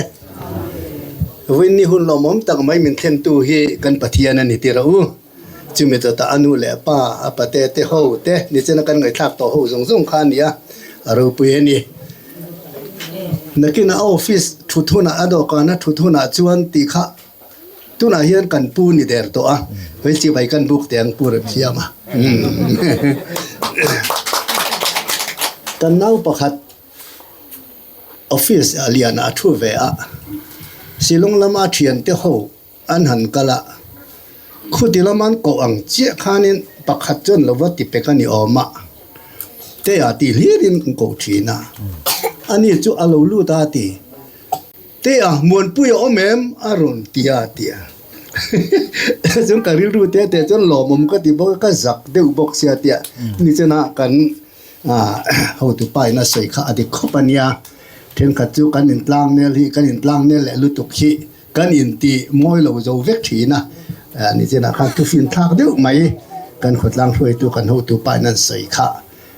Vawiin ni hun lawmawm tak mai min thlentu hi kan Pathian a ni tir a u. Chumi chawtah a nu leh a pa, a pate te ho te nichina kan ngaihthlak tawh ho zawng zawng kha a ni a, a ropui a ni. Nakinah a office thut hunah a dawhkana thut hunah chuan tih kha tunah hian kan pu ni der tawh a, hmeichhe vai kan buk teh ang pu rem thiam a. Kan nau pakhat office ah lianah a thu ve a, Shillong lama a thiante ho An han kal a, khuti lama an koh ang chiah khanin pakhat chuan lo va ti pek a ni awm a, Tea tih hlirin an koh thin a, ani chu a lo lut a ti, Tea, Muanpui a awm em? a rawn ti a ti a. Chuan ka rilru te te chuan lawmawm ka ti bawk a, ka zak deuh bawk sia tia nichina kan hotu pa in a sawi kha a dik khawp a nia, thenkhat chu kan intlang nel hi kan intlang nel leh lutuk hi Kan inti mawi lo zo vek thin a, nichinah khan thufin thlak deuh mai kan khawtlang hruaitu kan hotu pa in an sawi kha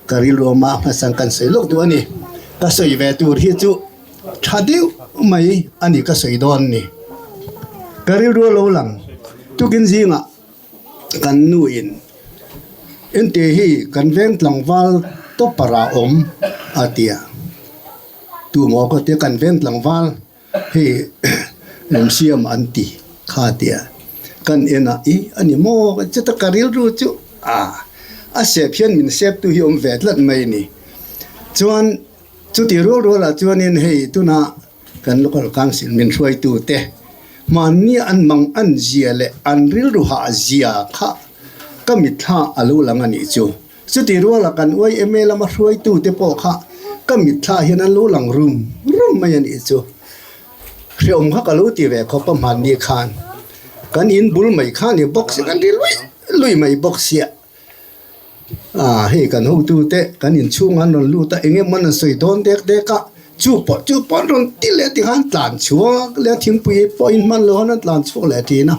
ka rilru awma hmasang kan sawi lawk duh a ni. Ka sawi ve tur hi chu tha deuh mai a ni ka sawi dawn ni. Ka rilru a lo lang tukin zingah kan nu in ente hi kan veng tlangval tawpar ah awm a ti a, tumaw ka tia kan veng tlangval Hei Remsiam an ti kha tia kan en a, i a ni maw chuta ka rilru chu a a sep hian min sep tu hi awm ve tlat mai a ni. Chuan chuti rual rual ah chuanin hei tuna kan local council min hruaitu te hmanni an mang an zia leh an rilru hah zia kha ka mitthla a lo lang a nih chu. Chuti ruala kan YMA lama hruaitute pawh kha ka mitthla hian an lo lang rum rum mai a nih chu. Hreawm kha ka lo ti ve khawp a hmanni khan kan in bul mai kha ni bawk sia kan ri lui lui mai bawk sia. Ah hei kan hotute kan inchhung an rawn lut a eng emaw an sawi dawn dek dek a chu pawh chu pawh an rawn ti leh tikhan tlan chhuak leh a thingpui pawh in hman loh an rawn tlan chhuak leh thin a.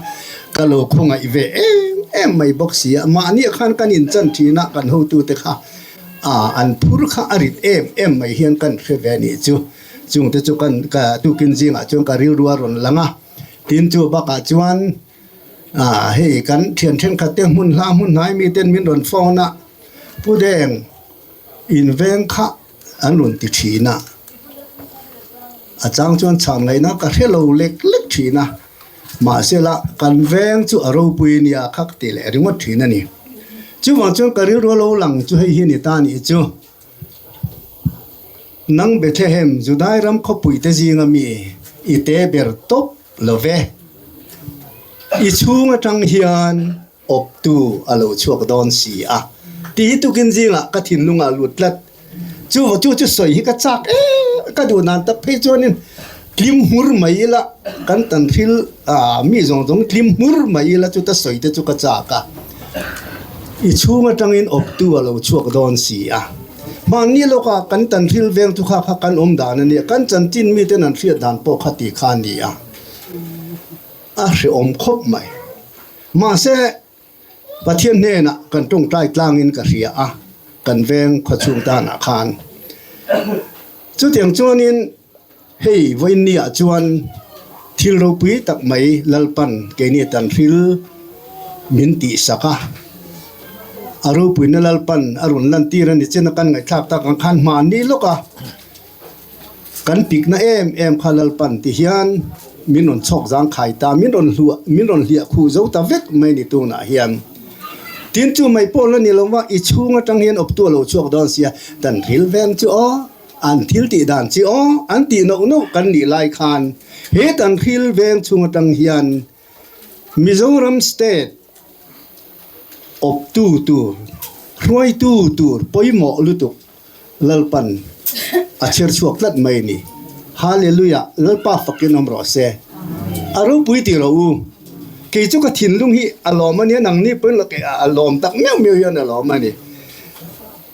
Ka lo khawngaih ve em em mai bawk si a, mahni khan kan inchan thin a, kan hotute kha ah an phur kha a rit em em mai hian kan hre ve a nih chu. Chungte chu kan ka tukin zingah chuan ka rilru a rawn lang a, tin chu bakah chuan ah hei kan thian thenkhat te hmun hla hmun hnai miten min rawn phone a, Pu Deng inveng kha an rawn ti thin a, a chang chuan chhan ngaihna ka hre lo lek lek thin a. Mahsela, kan veng chu a ropui nia kha ka ti leh ringawt thin a ni. Chuvang chuan ka rilru a lo lang chu hei hi ni ta nih chu. Nang Bethlehem, Judai ram khawpuite zinga mi i te ber tawp lo ve. I chhung atang hian awptu a lo chhuak dawn si a tih hi tukin zingah ka thinlungah lut tlat. Chu chu chu sawi hi ka chak em ka duh nan tak phei chuanin tlim hmur mai ila kan tan thil ah mi zawng zawng tlim hmur mai ila chu ta sawi te chu ka chak a. I chhung atangin awptu a lo chhuak dawn si a. Mahni lawka kan tan thil veng chu kha kha kan awm dan a nia, kan chanchin miten an hriat dan pawh kha ti kha a ni a. A hrehawm khawp mai. Mahse, Pathian hnenah kan tawngtai tlangin ka hria a, kan veng khawchhung tanah khan. Chutiang chuanin hei vawiinniah chuan thil ropui tak mai Lalpan keini tanhril min tihsak a, a ropuina Lalpan a rawn lantir a ni chin a kan ngaihthlak tak ang khan hmanni lawk a. Kan pikna em em kha Lalpan ti hian min rawn chhawk zang khai ta, min rawn hluah, min rawn hliah khuh zo ta vek mai ni tunah hian. Tin chu mai pawh la ni lo va, i chhung atang hian awptu a lo chhuak dawn sia, dan ril veng chu aw. An thil tih dan chi aw an tih noh noh kan nih lai khan he Tanhril veng chhung atang hian Mizoram state awptu tur, hruaitu tur pawimawh lutuk Lalpan a chher chhuak tlat mai a ni. Hallelujah! Lalpa fakin awm rawh se. A ropui tih rawh u. Kei chu ka thinlung hi a lawm a nia, nangni pawhin a lawm tak meuh meuh hian a lawm a ni.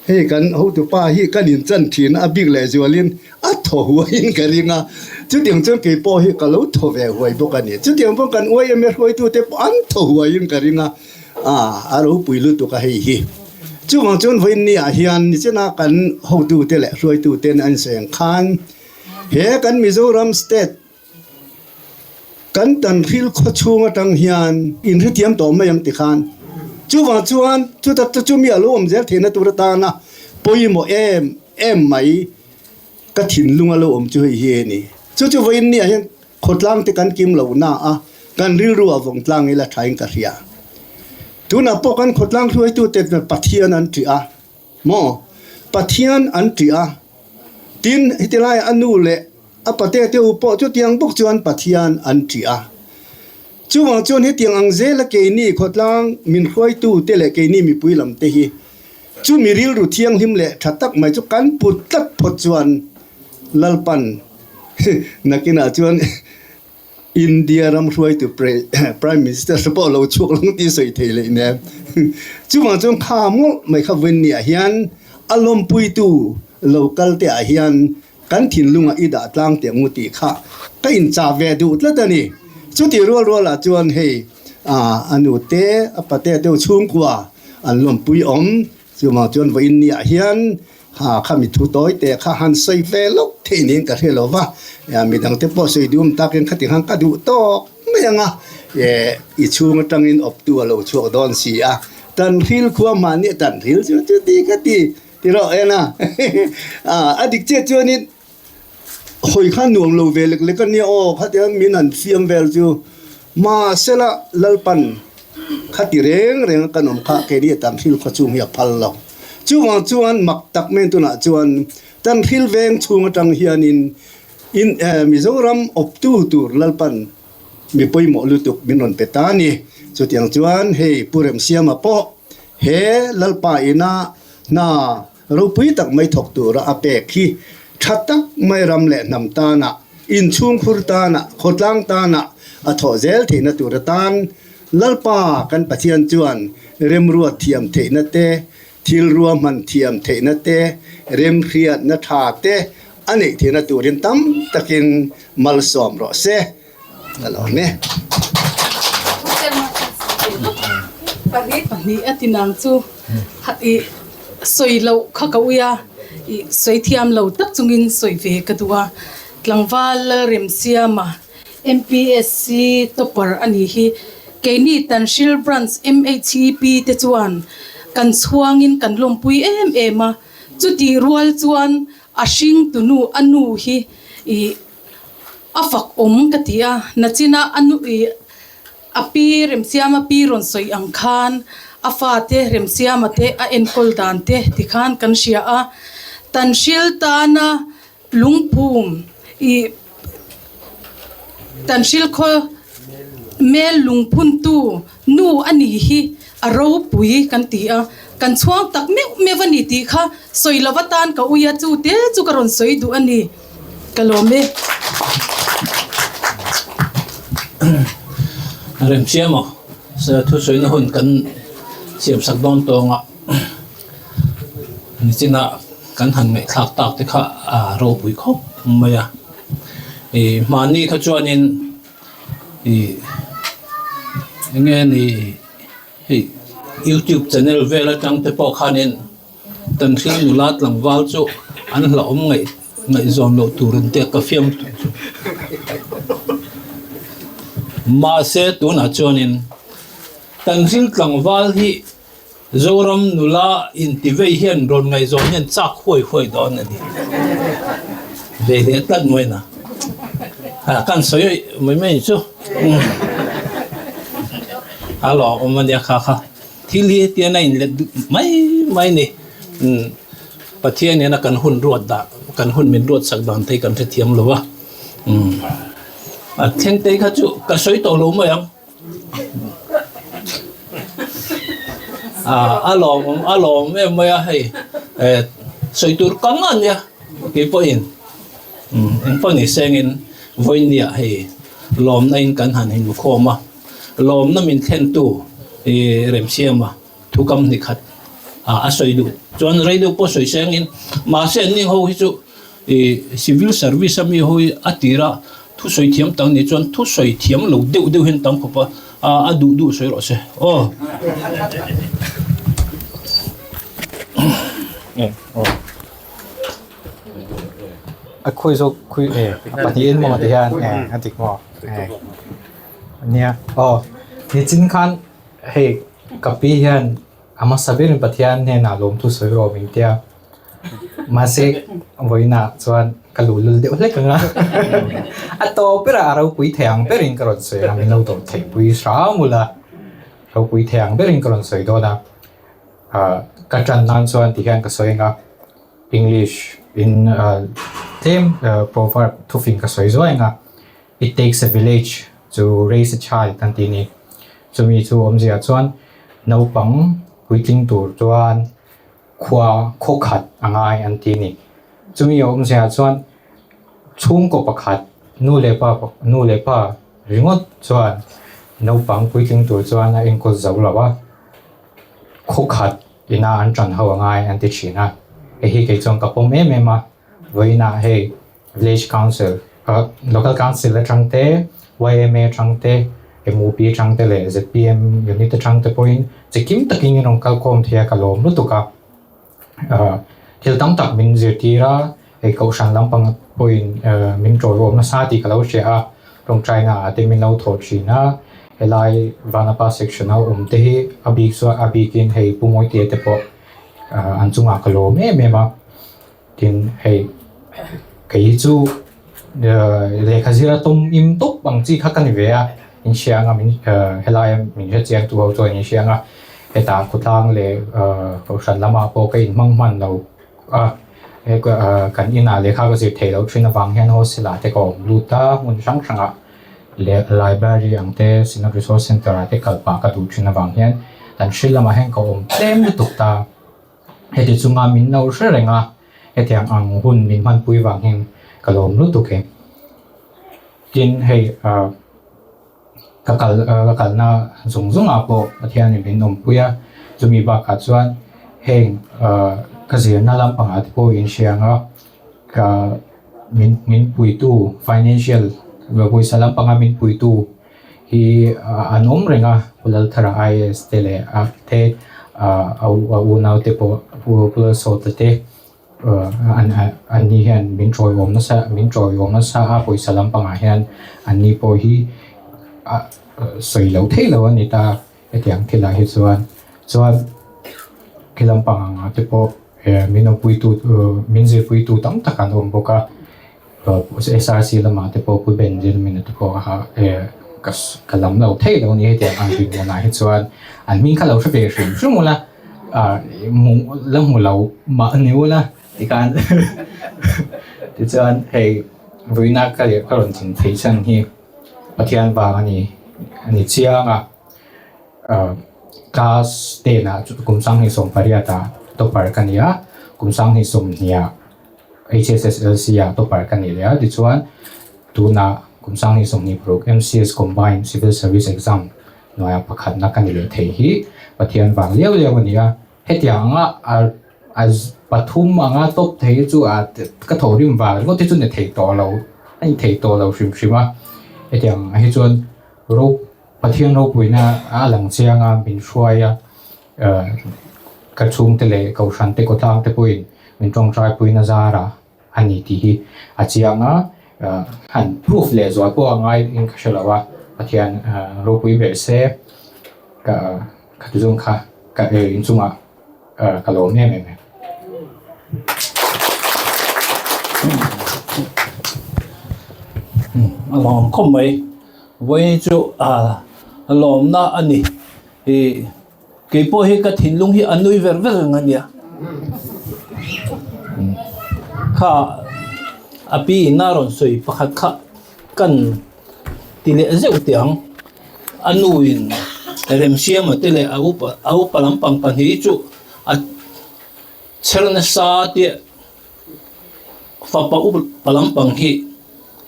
Hei kan hotupa hi kan inchan thin a bik leh zualin a thaw huaiin ka ring a, chutiang chuan kei pawh hi ka lo thaw ve huai bawk a ni. Chutiang pawh kan YMA hruaitute pawh an thaw huaiin ka ring a, a ropui lutuk a hei hi. Chuvang chuan vawiinni ah hian nichina kan hotute leh hruaituten an sawi ang khan he kan Mizoram state Kan tanhril khaw chhung atang hian inhrethiam tawh mai ang ti khan chuvang chuan chuta chu chumi a lo awm zel theihna tur atana pawimawh em em mai ka thinlung a lo awm chu hei hi a ni. Chu chu vawiin ni ah hian khawtlang te kan kim lo na a, kan rilru ah vawng tlang ila thain ka hria. Tunah pawh kan khawtlang hruaitute Pathian an ṭih a maw? Pathian an ṭih a, tin heti laiah a nu leh A pate te u pawh chutiang bawk chuan Pathian an ṭih a. Chuvang chuan hetiang ang zela keini khawtlang min hruaitu te leh keini mipui lam te hi chu mi rilru thianghlim leh ṭha tak mai chu kan put tlat phawt chuan Lalpan nakinah chuan India ram hruaitu Prime Minister te pawh lo chhuak lang tih sawi thei leh nen. Chuvang chuan kha mawlh mai kha vawiinniah hian a lawmpuitu lo kal te ah hian Kan thinlungah i dah tlang teh ngu tih kha ka inchah ve duh tlat a ni. Chutih rual rualah chuan hei a nu te, a pate te chhungkua an lawmpui awm. Chuvang chuan vawiin niah hian kha mi thu tawi te kha han sawi ve loh theih niin ka hre lo va, midang te pawh sawi duhawm takin khati khan ka duh tawk mai ang a, i chhung atangin awptu a lo chhuak dawn si a, Tanhril khua mahni Tanhril chu chuti ka ti. Ti rawh en a, a dik chiah chuanin hawi kha nuam lo ve lek lek a nia aw khatiang min han fiam vel chu mahsela Lalpan khati reng reng a kan awm kha keini a Tanhril khaw chung hi a phal lo. Chuvang chuan mak tak men tunah chuan Tanhril veng chhung atang hianin in Mizoram awptu tur Lalpan mi pawimawh lutuk min rawn pe ta a ni. Chutiang chuan hei Pu Remsiama pawh he Lalpa ina hna ropui tak mai thawk tura a pek hi tha tak mai ram leh hnam tana, inchhungkhur tana, khawtlang tana a thawh zel theihna tur atan Lalpa kan Pathian chuan remruat thiam theihna te, thil ruahman thiam theihna te, remhriatna tha te a neih theihna turin tam takin malsawm rawh se. Ka lawm e. Pahnih a ti nang chu i sawi loh kha ka ui a, i sawi thiam lo tak chungin sawi ve ka duh a. Tlangval Lalremsiama MPSC topper a nih hi. Keini Tanhril Branch MHEP te chuan kan chhuangin kan lawmpui em em a, chutih rual chuan a hring tunu a nu hi i a fak awm ka ti a, nachina a nu i a pi Remsiama pi rawn sawi ang khan a fate Remsiama te a enkawl dan te tikhan kan hria a, Tanhril tana lungphum i Tanhril khaw mel lungphuntu nu a ni hi a ropui kan ti a, kan chhuang tak meuh meuh a ni tih kha sawi lova tan ka ui a, chu te chu ka rawn sawi duh a ni. Ka lawm e. Remhria maw? Thusawiina hun kan siam sak dawn tawnga nichina kan han ngaihthlak tak te kha a ropui khawp mai a. Ih hmanni kha chuanin ih enge ni hei youtube channel vel atang te pawh khanin Kan hriat nula tlangval chu an hlauhawm ngaih ngaihzawn loh tur an tia ka fiam tur chu. Mahse tunah chuanin kan hring tlangval hi Zoram nula intivei hian rawn ngaihzawn hian chak huai huai dawn a ni. Ve leh tlat mai na. Ha kan sawi mai mai chu. A lawmawm a nia kha kha. Thil hi hetian a inlet duh mai mai ni. Umm. Pathian ina kan hun ruat dah kan hun min ruat sak dan te hi kan hrethiam lo a umm a thleng te kha chu ka sawi tawh lo mai ang a lawm a lawm em mai a hei eh sawi tur kang a nia keipawhin umm engpawh ni sengin vawinia hei lawmna in kan han inkhawm a lawmna min thlentu ih remsiama Thukam ni khat a sawi duh chuan rei deuh pawh sawi sengin mahse an ning ho hi chu ih civil service a mi ho hi a tira thusawi thiam tak ni chuan thusawi thiam lo deuh deuh hian tam khawp a a duh duh sawi rawh se aw. A khawi zawk khawi e a pahnihin maw ti hian e a dik maw e nia aw nichin khan. Hei ka pi hian a hmasa berin Pathian hnenah lawmthu sawi rawh min tia. Mahse vawiinah chuan ka luhlul deuh hlek ang a. A tawp berah a ropui thei ang berin ka rawn sawi a, min lo dawh theih pui hram ula. Ropui thei ang berin ka rawn sawi dawn a. Ah ka tan nan chuan tihian ka sawi ang a, English in tlem proverb thufing ka sawi zuai ang a. It takes a village to raise a child kan tih ni. Chumi chu awmzia chuan naupang puitling tur chuan khua khaw khat a ngai an tih ni. Chumi awmzia chuan chhungkaw pakhat nu leh pa nu leh pa ringawt chuan naupang puitling tur chuan a enkawl zo lo a, khaw khat ina an ṭan ho a ngai an ti ṭhin a. Hei hi kei chuan ka pawm em em a, vawiinah hei. Village Council, Local Council atang te, yma atang te, MUP atang te leh zpm unit atang te pawhin chi kim takin in rawn kalkhawm thei a ka lawm lutuk a. Thil tam tak min zirtir a, hei kohhran lampang pawhin min ṭawlawm nasa tih ka lo hria a, tawngtaina ah te min lo thawh thin a, helai Vanapa section a awm te hi a bik chuan a bikin hei Pu Mawitea te pawh an chungah ka lawm em em a. Tin, hei kei chu lehkha zira tum im tawp ang chi kha ka ni ve a, in hria anga min helaia min hrechiang tu ho chuan in hria anga hetah khawtlang leh kohhran lamah pawh ka inhmang hman lo a, kan inah lehkha ka zir theih loh thin avang hian hostel ah te ka awm lut a, hmun hrang hrangah leh library ang te Synod Resource Centre ah te kal pah ka duh thin avang hian kan hrilh lamah hian ka awm tlem lutuk ta. Heti chunga min lo hre reng a, hetiang ang hun min hmanpui vang hian ka lawm lutuk e. Tin, hei ah ka kal ka kalna zung zungah pawh Pathianin min awmpui a, chumi bakah chuan heng ah ka zirna lampangah te pawh inhria ang a, ka min min puitu financial pawisa lampanga min puitu hi an awm reng a, Pu Lalthara IAS te leh a te a unau te pawh Pu Lalsawta te an an ni hian min tawiawm nasa min tawiawm nasa a pawisa lampangah hian an ni pawh hi a sawi lo theih lo a ni ta hetiang thilah hi chuan chuan khi lampang angah te pawh min awmpuitu min zirpuitu tam tak an awm bawk a. SRC lamah te pawh Pu Benjamin a te pawh kha ka ka lam lo theih lo a ni hetiang ang dinhmunah hi chuan an hming kha lo hre ve hrim hrim ula ah la hmu lo mah ni ula tikhan tichuan hei vawiina ka leh ka rawn thin theih chhan hi Pathian vang a ni a ni chiang a ah class ten ah kum sanghnih sawmpariat ah topper ka ni a kum sanghnih sawmhnih ah. HSSLC ah topper ka nih leh a, tichuan tunah kum sanghnih 26 MCS Combined Civil Service Exam hnuaiah pakhatna ka ni leh thei hi Pathian vang liau liau a ni a, hetiang anga a pathum anga top thei hi chu a ka thawhrim vang ringawt hi chu ni thei tawh lo a ni thei tawh lo hrim hrim a, hetiang ang hi chuan ro Pathian ropuina a lang chiang a min hruai a. Ka chhungte leh kohhrante kawtlangte pawhin min tawngtaipuina zarah a ni tih hi a chiang a, han proof leh zual pawh a ngai in ka hre lo a, Pathian ropui ber se ka ka ti zawng kha ka inchungah ka lawm em em e. A lawm khawp mai, vawiin chu a lawmna a ni. Ih, keipawh hi ka thinlung hi a nui ver ver reng a nia. Kha a pi in a rawn sawi pakhat kha kan ti leh zeuh teh ang. A nu in Remsiama te leh a upa a upa lampang pahnih chu a chher nasa tih fapa upa lampang hi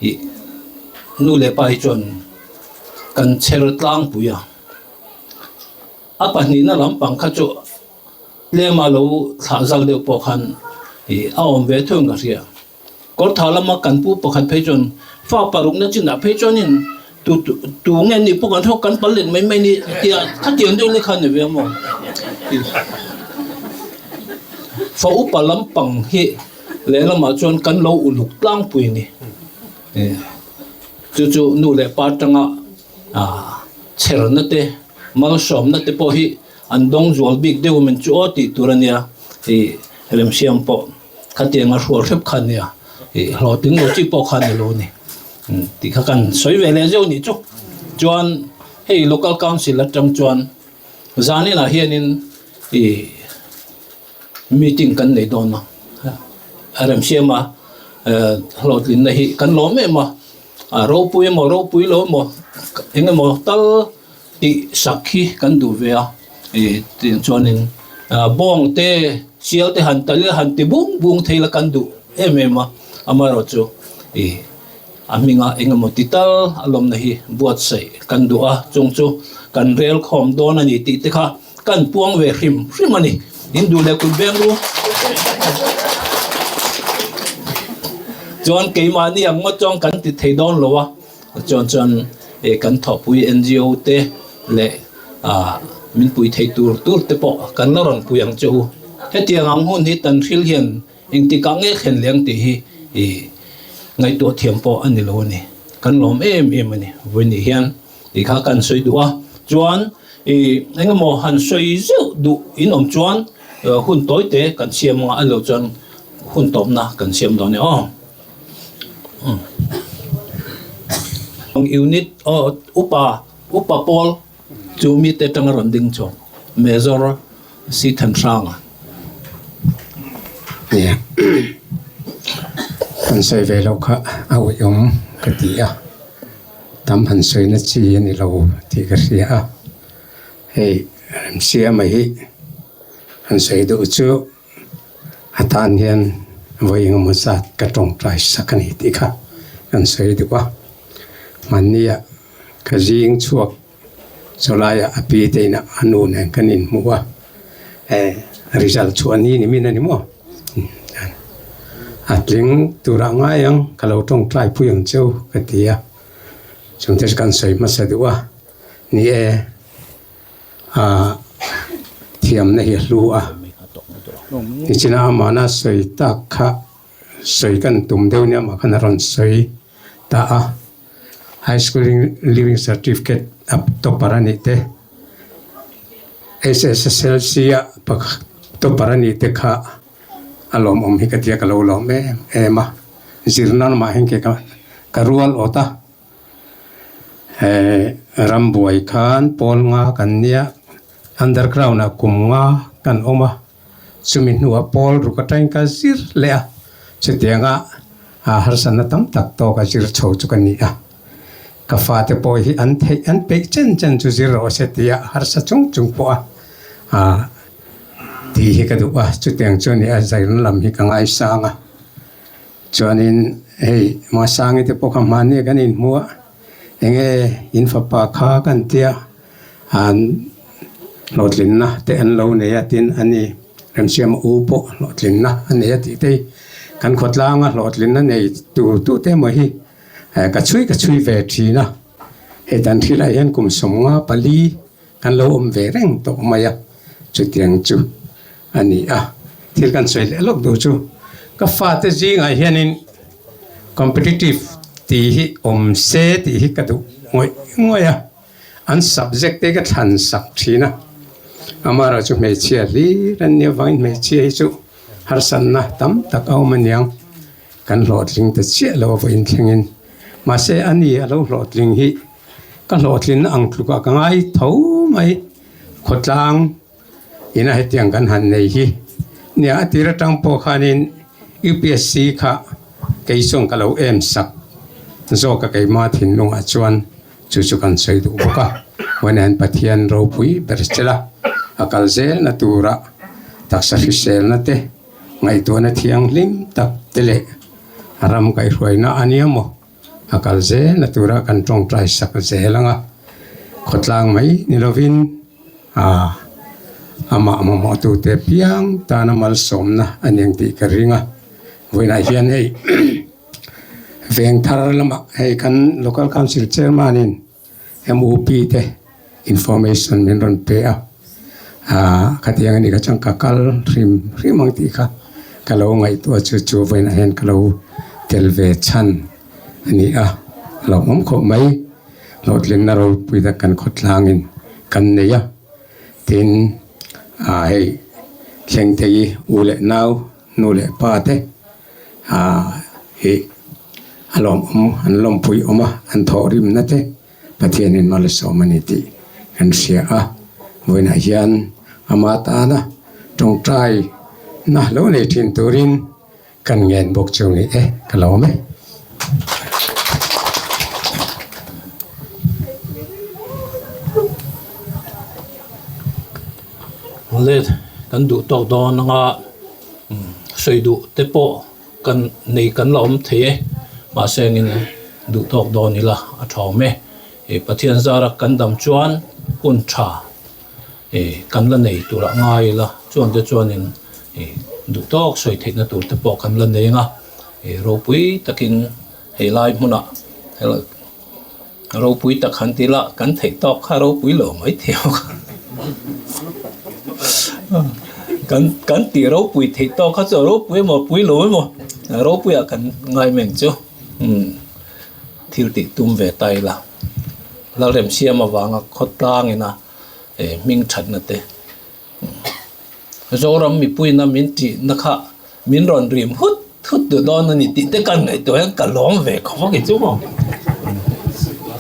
ih nu leh pa hi chuan kan chher tlangpui a. A pahnihna lampang kha chu tlema lo thlah zal deuh pawh khan ih a awm ve thung ka hria. Kawrthah lama kan pu pakhat phei chuan fa parukna chinah phei chuanin tu tu nge nih pawh kan hrawk kan pal let mai mai ni tia khatiang deuh lek kha a ni ve maw? Fa upa lampang hi lehlamah chuan kan lo uluk tlangpui a ni. Chu chu nu leh pa atanga chherna te malsawmna te pawh hi an dawng zual bik deuh min chu aw tih tur a nia ih remsiam pawh khatiang a hrual hrep kha a nia ih hlawhtling lo chi pawh kha a ni lo a ni tih kha kan sawi ve leh zeuh a nih chu chuan hei local council atang chuan zaninah hianin ih meeting kan nei dawn a a remsiam a hlawhtlinna hi kan lawm em a a ropui emaw ropui lo emaw eng emaw tal tih sak hi kan duh ve a ih tiang chuanin bawng te sial te han tal ila han ti bung bung thei la kan duh em em a amaherawhchu ih a hminga eng emaw ti tal a lawmna hi buatsaih kan duh a chung chu kan rel khawm dawn a ni tih te kha Kan puang ve hrim hrim a ni. In duh leh kut beng ru. Chuan keimahni ang ngawt chuan kan ti thei dawn lo a. Chuan chuan eh kan thawhpui NGO te leh ah min pui thei tur tur te pawh kan la rawn pui ang che u. Hetiang ang hun hi Tanhril hian engtikah nge thlen leng tih hi ih ngaihtuah thiam pawh a ni lo a ni. Kan lawm em em a ni. Vawiin hian Tih kha kan sawi duh a, chuan i eng emaw han sawi zeuh duh in awm chuan hun tawi te kan siam anga a lo chuan hun tawpna kan siam dawn e aw. Unit upa upa pawl chu mite atanga rawn ding chhuak Major Si Thanhranga. Nia, han sawi ve loh kha a uiawm ka ti a. Tam han sawina chi a ni lo tih ka hria a, hei Remsiama hi han sawi duh chu a tan hian vawi engemaw zat ka tawngtai sak a ni tih kha kan sawi duh a. Hmannia ka zing chhuak chawlaiah a pi te inah a nu nen kan inhmu a, result chhuah ni ni min a ni maw? A tling turah ngai ang, ka lo tawngtai pui ang cheu ka ti a, chungte chu kan sawi hmasa duh a, ni e, ah thiamna hi a hlu a, nichina amahna sawi tak kha sawi kan tum deuh nia amah khan a rawn sawi ta a, high school leaving certificate a topper a nih te, SSLC a topper a nih te kha a lawmawm hi ka tia ka lo lawm em em a, zirna lamah hian ke ka rual awt a, eh rambuai khan pawl nga kan nia underground ah kum nga kan awm a, chumi hnuah pawl ruk atangin ka zir leh a, chutianga harsatna tam tak tawk a zir chho chu ka ni a, ka fate pawh hi an theih an peih chen chen chu zir rawh se tia harsa chung chung pawh a. Tih hi ka duh a, chutiang chu ni a zairna lam hi ka ngaisang a. Chuanin hei Masangi te pawh kha hmahni kan inhmu a, enge in fapa kha kan tia an hlawhtlinna te an lo nei a tin a ni, Remsiama u pawh hlawhtlinna a nei a tih te hi kan khawtlanga hlawhtlinna nei tur tute emaw hi ka chhui ka chhui ve thin a. Hei dan thilah hian kum 54 Kan lo awm ve reng tawh mai a, chutiang chu a ni a. Thil kan sawi leh lawk duh chu ka fate zingah hianin competitive tih hi awm se tih hi ka duh ngawih ngawih a, an subject te ka thlan sak thin a. Amaherawhchu hmeichhia hlir an nih avangin hmeichhia hi chu harsatna tam tak a awm aniang. Kan hlawhtling ta chiah lo a vawiin thlengin. Mahse a ni a lo hlawhtling hi Ka hlawhtlinna ang tlukah ka ngai tho mai. Khawtlang ina hetiang kan han nei hi Nia a tir atang pawh khanin UPSC kha kei chuan ka lo em sak zawk a keima thinlungah chuan chu chu kan sawi duh bawk a. Vawiin hian Pathian ropui ber chela a kal zelna tura taksa hriselna te ngaihtuahna thianghlim tak te leh ram kaihhruaina a nia maw? A kal zelna tura kan tawngtai sak zel ang a, khawtlang mai ni lovin a amah mamawhtute piang tana malsawmna a ni ang tih ka ring a. Vawiinah hian hei veng thar lamah hei kan Local Council Chairman-in MUP te information min rawn pe a, ah khatiang a nih kha chuan ka kal hrim hrim ang tih kha ka lo ngaihtuah chu chu vawiinah hian ka lo tel ve chhan a ni a, a lo awm khawp mai. Hlawhtlinna ropui tak kan khawtlangin kan nei a, tin ah hei thleng thei u leh nau nu leh pa te ah ih a lawmawm an lawmpui awm a an thawhrimna te Pathianin malsawm a ni tih kan hria a, vawiinah hian ama tana tawngtai na lo nei thin turin kan ngen bawk chu ni e ka lawm e. Let kan duh tawk dawn anga sawi duh te pawh kan nei kan la awm thei e mahse engin duh tawk dawn ila a tha awm e ih Pathian zara kan dam chuan hun tha ih kan la nei turah ngai ila chuan te chuanin ih duh tawk sawi theihna tur te pawh kan la nei ang a ih ropui takin hei lai hmunah Ropui tak han ti la, kan theih tawk kha ropui lo mai thei ang. Kan kan tih ropui theih tawk kha chu a ropui emaw pui lo emaw ropuiah kan ngai meng chu umm thil tih tum ve ta ila. Lalremsiam avanga khawtlangina hming thatna te Zoram mipuina min tihna kha min rawn rim hut hut duh dawn a ni tih te kan ngaihtuah hian ka lawm ve khawp a kei chu maw.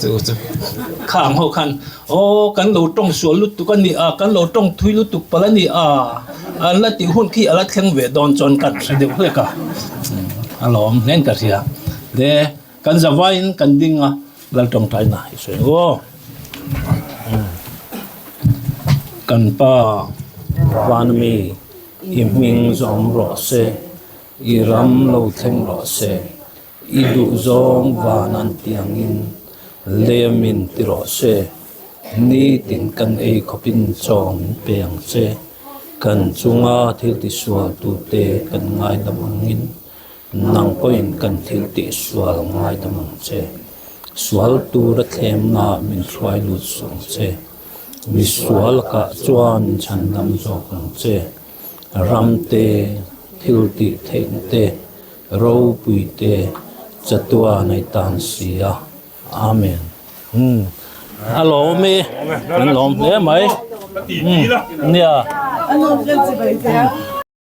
Chu chu khang ho khan aw kan lo tawng sual lutuk a ni a, kan lo tawng thui lutuk palh a ni a, an la tih hun khi a la thleng ve dawn chuan kan hre deuh hlek a, a lawm hlen ka hria. Le kan zavaiin kan ding a. Laltawngtaina i sawi ang aw. Kan Pa Vanmi, i hming zawm rawh se, i ram lo thleng rawh se, i duhzawng van an tiangin lemin ti rawh se, nitin kan ei khawpin chaw min pe ang che, kan chunga thil tisual tute kan ngaidam angin Nang pawhin kan thil tih sual ngaidam ang che. Sual tura thlemna min hruai lut suh ang che. Mi sual kah chuan min chhandam zawk ang che. Ram te, thil tih theihna te, ropui te, chatuan a i tan si a. Amen. Umm. A lawm e. An lawm hle mai. Umm. Nia.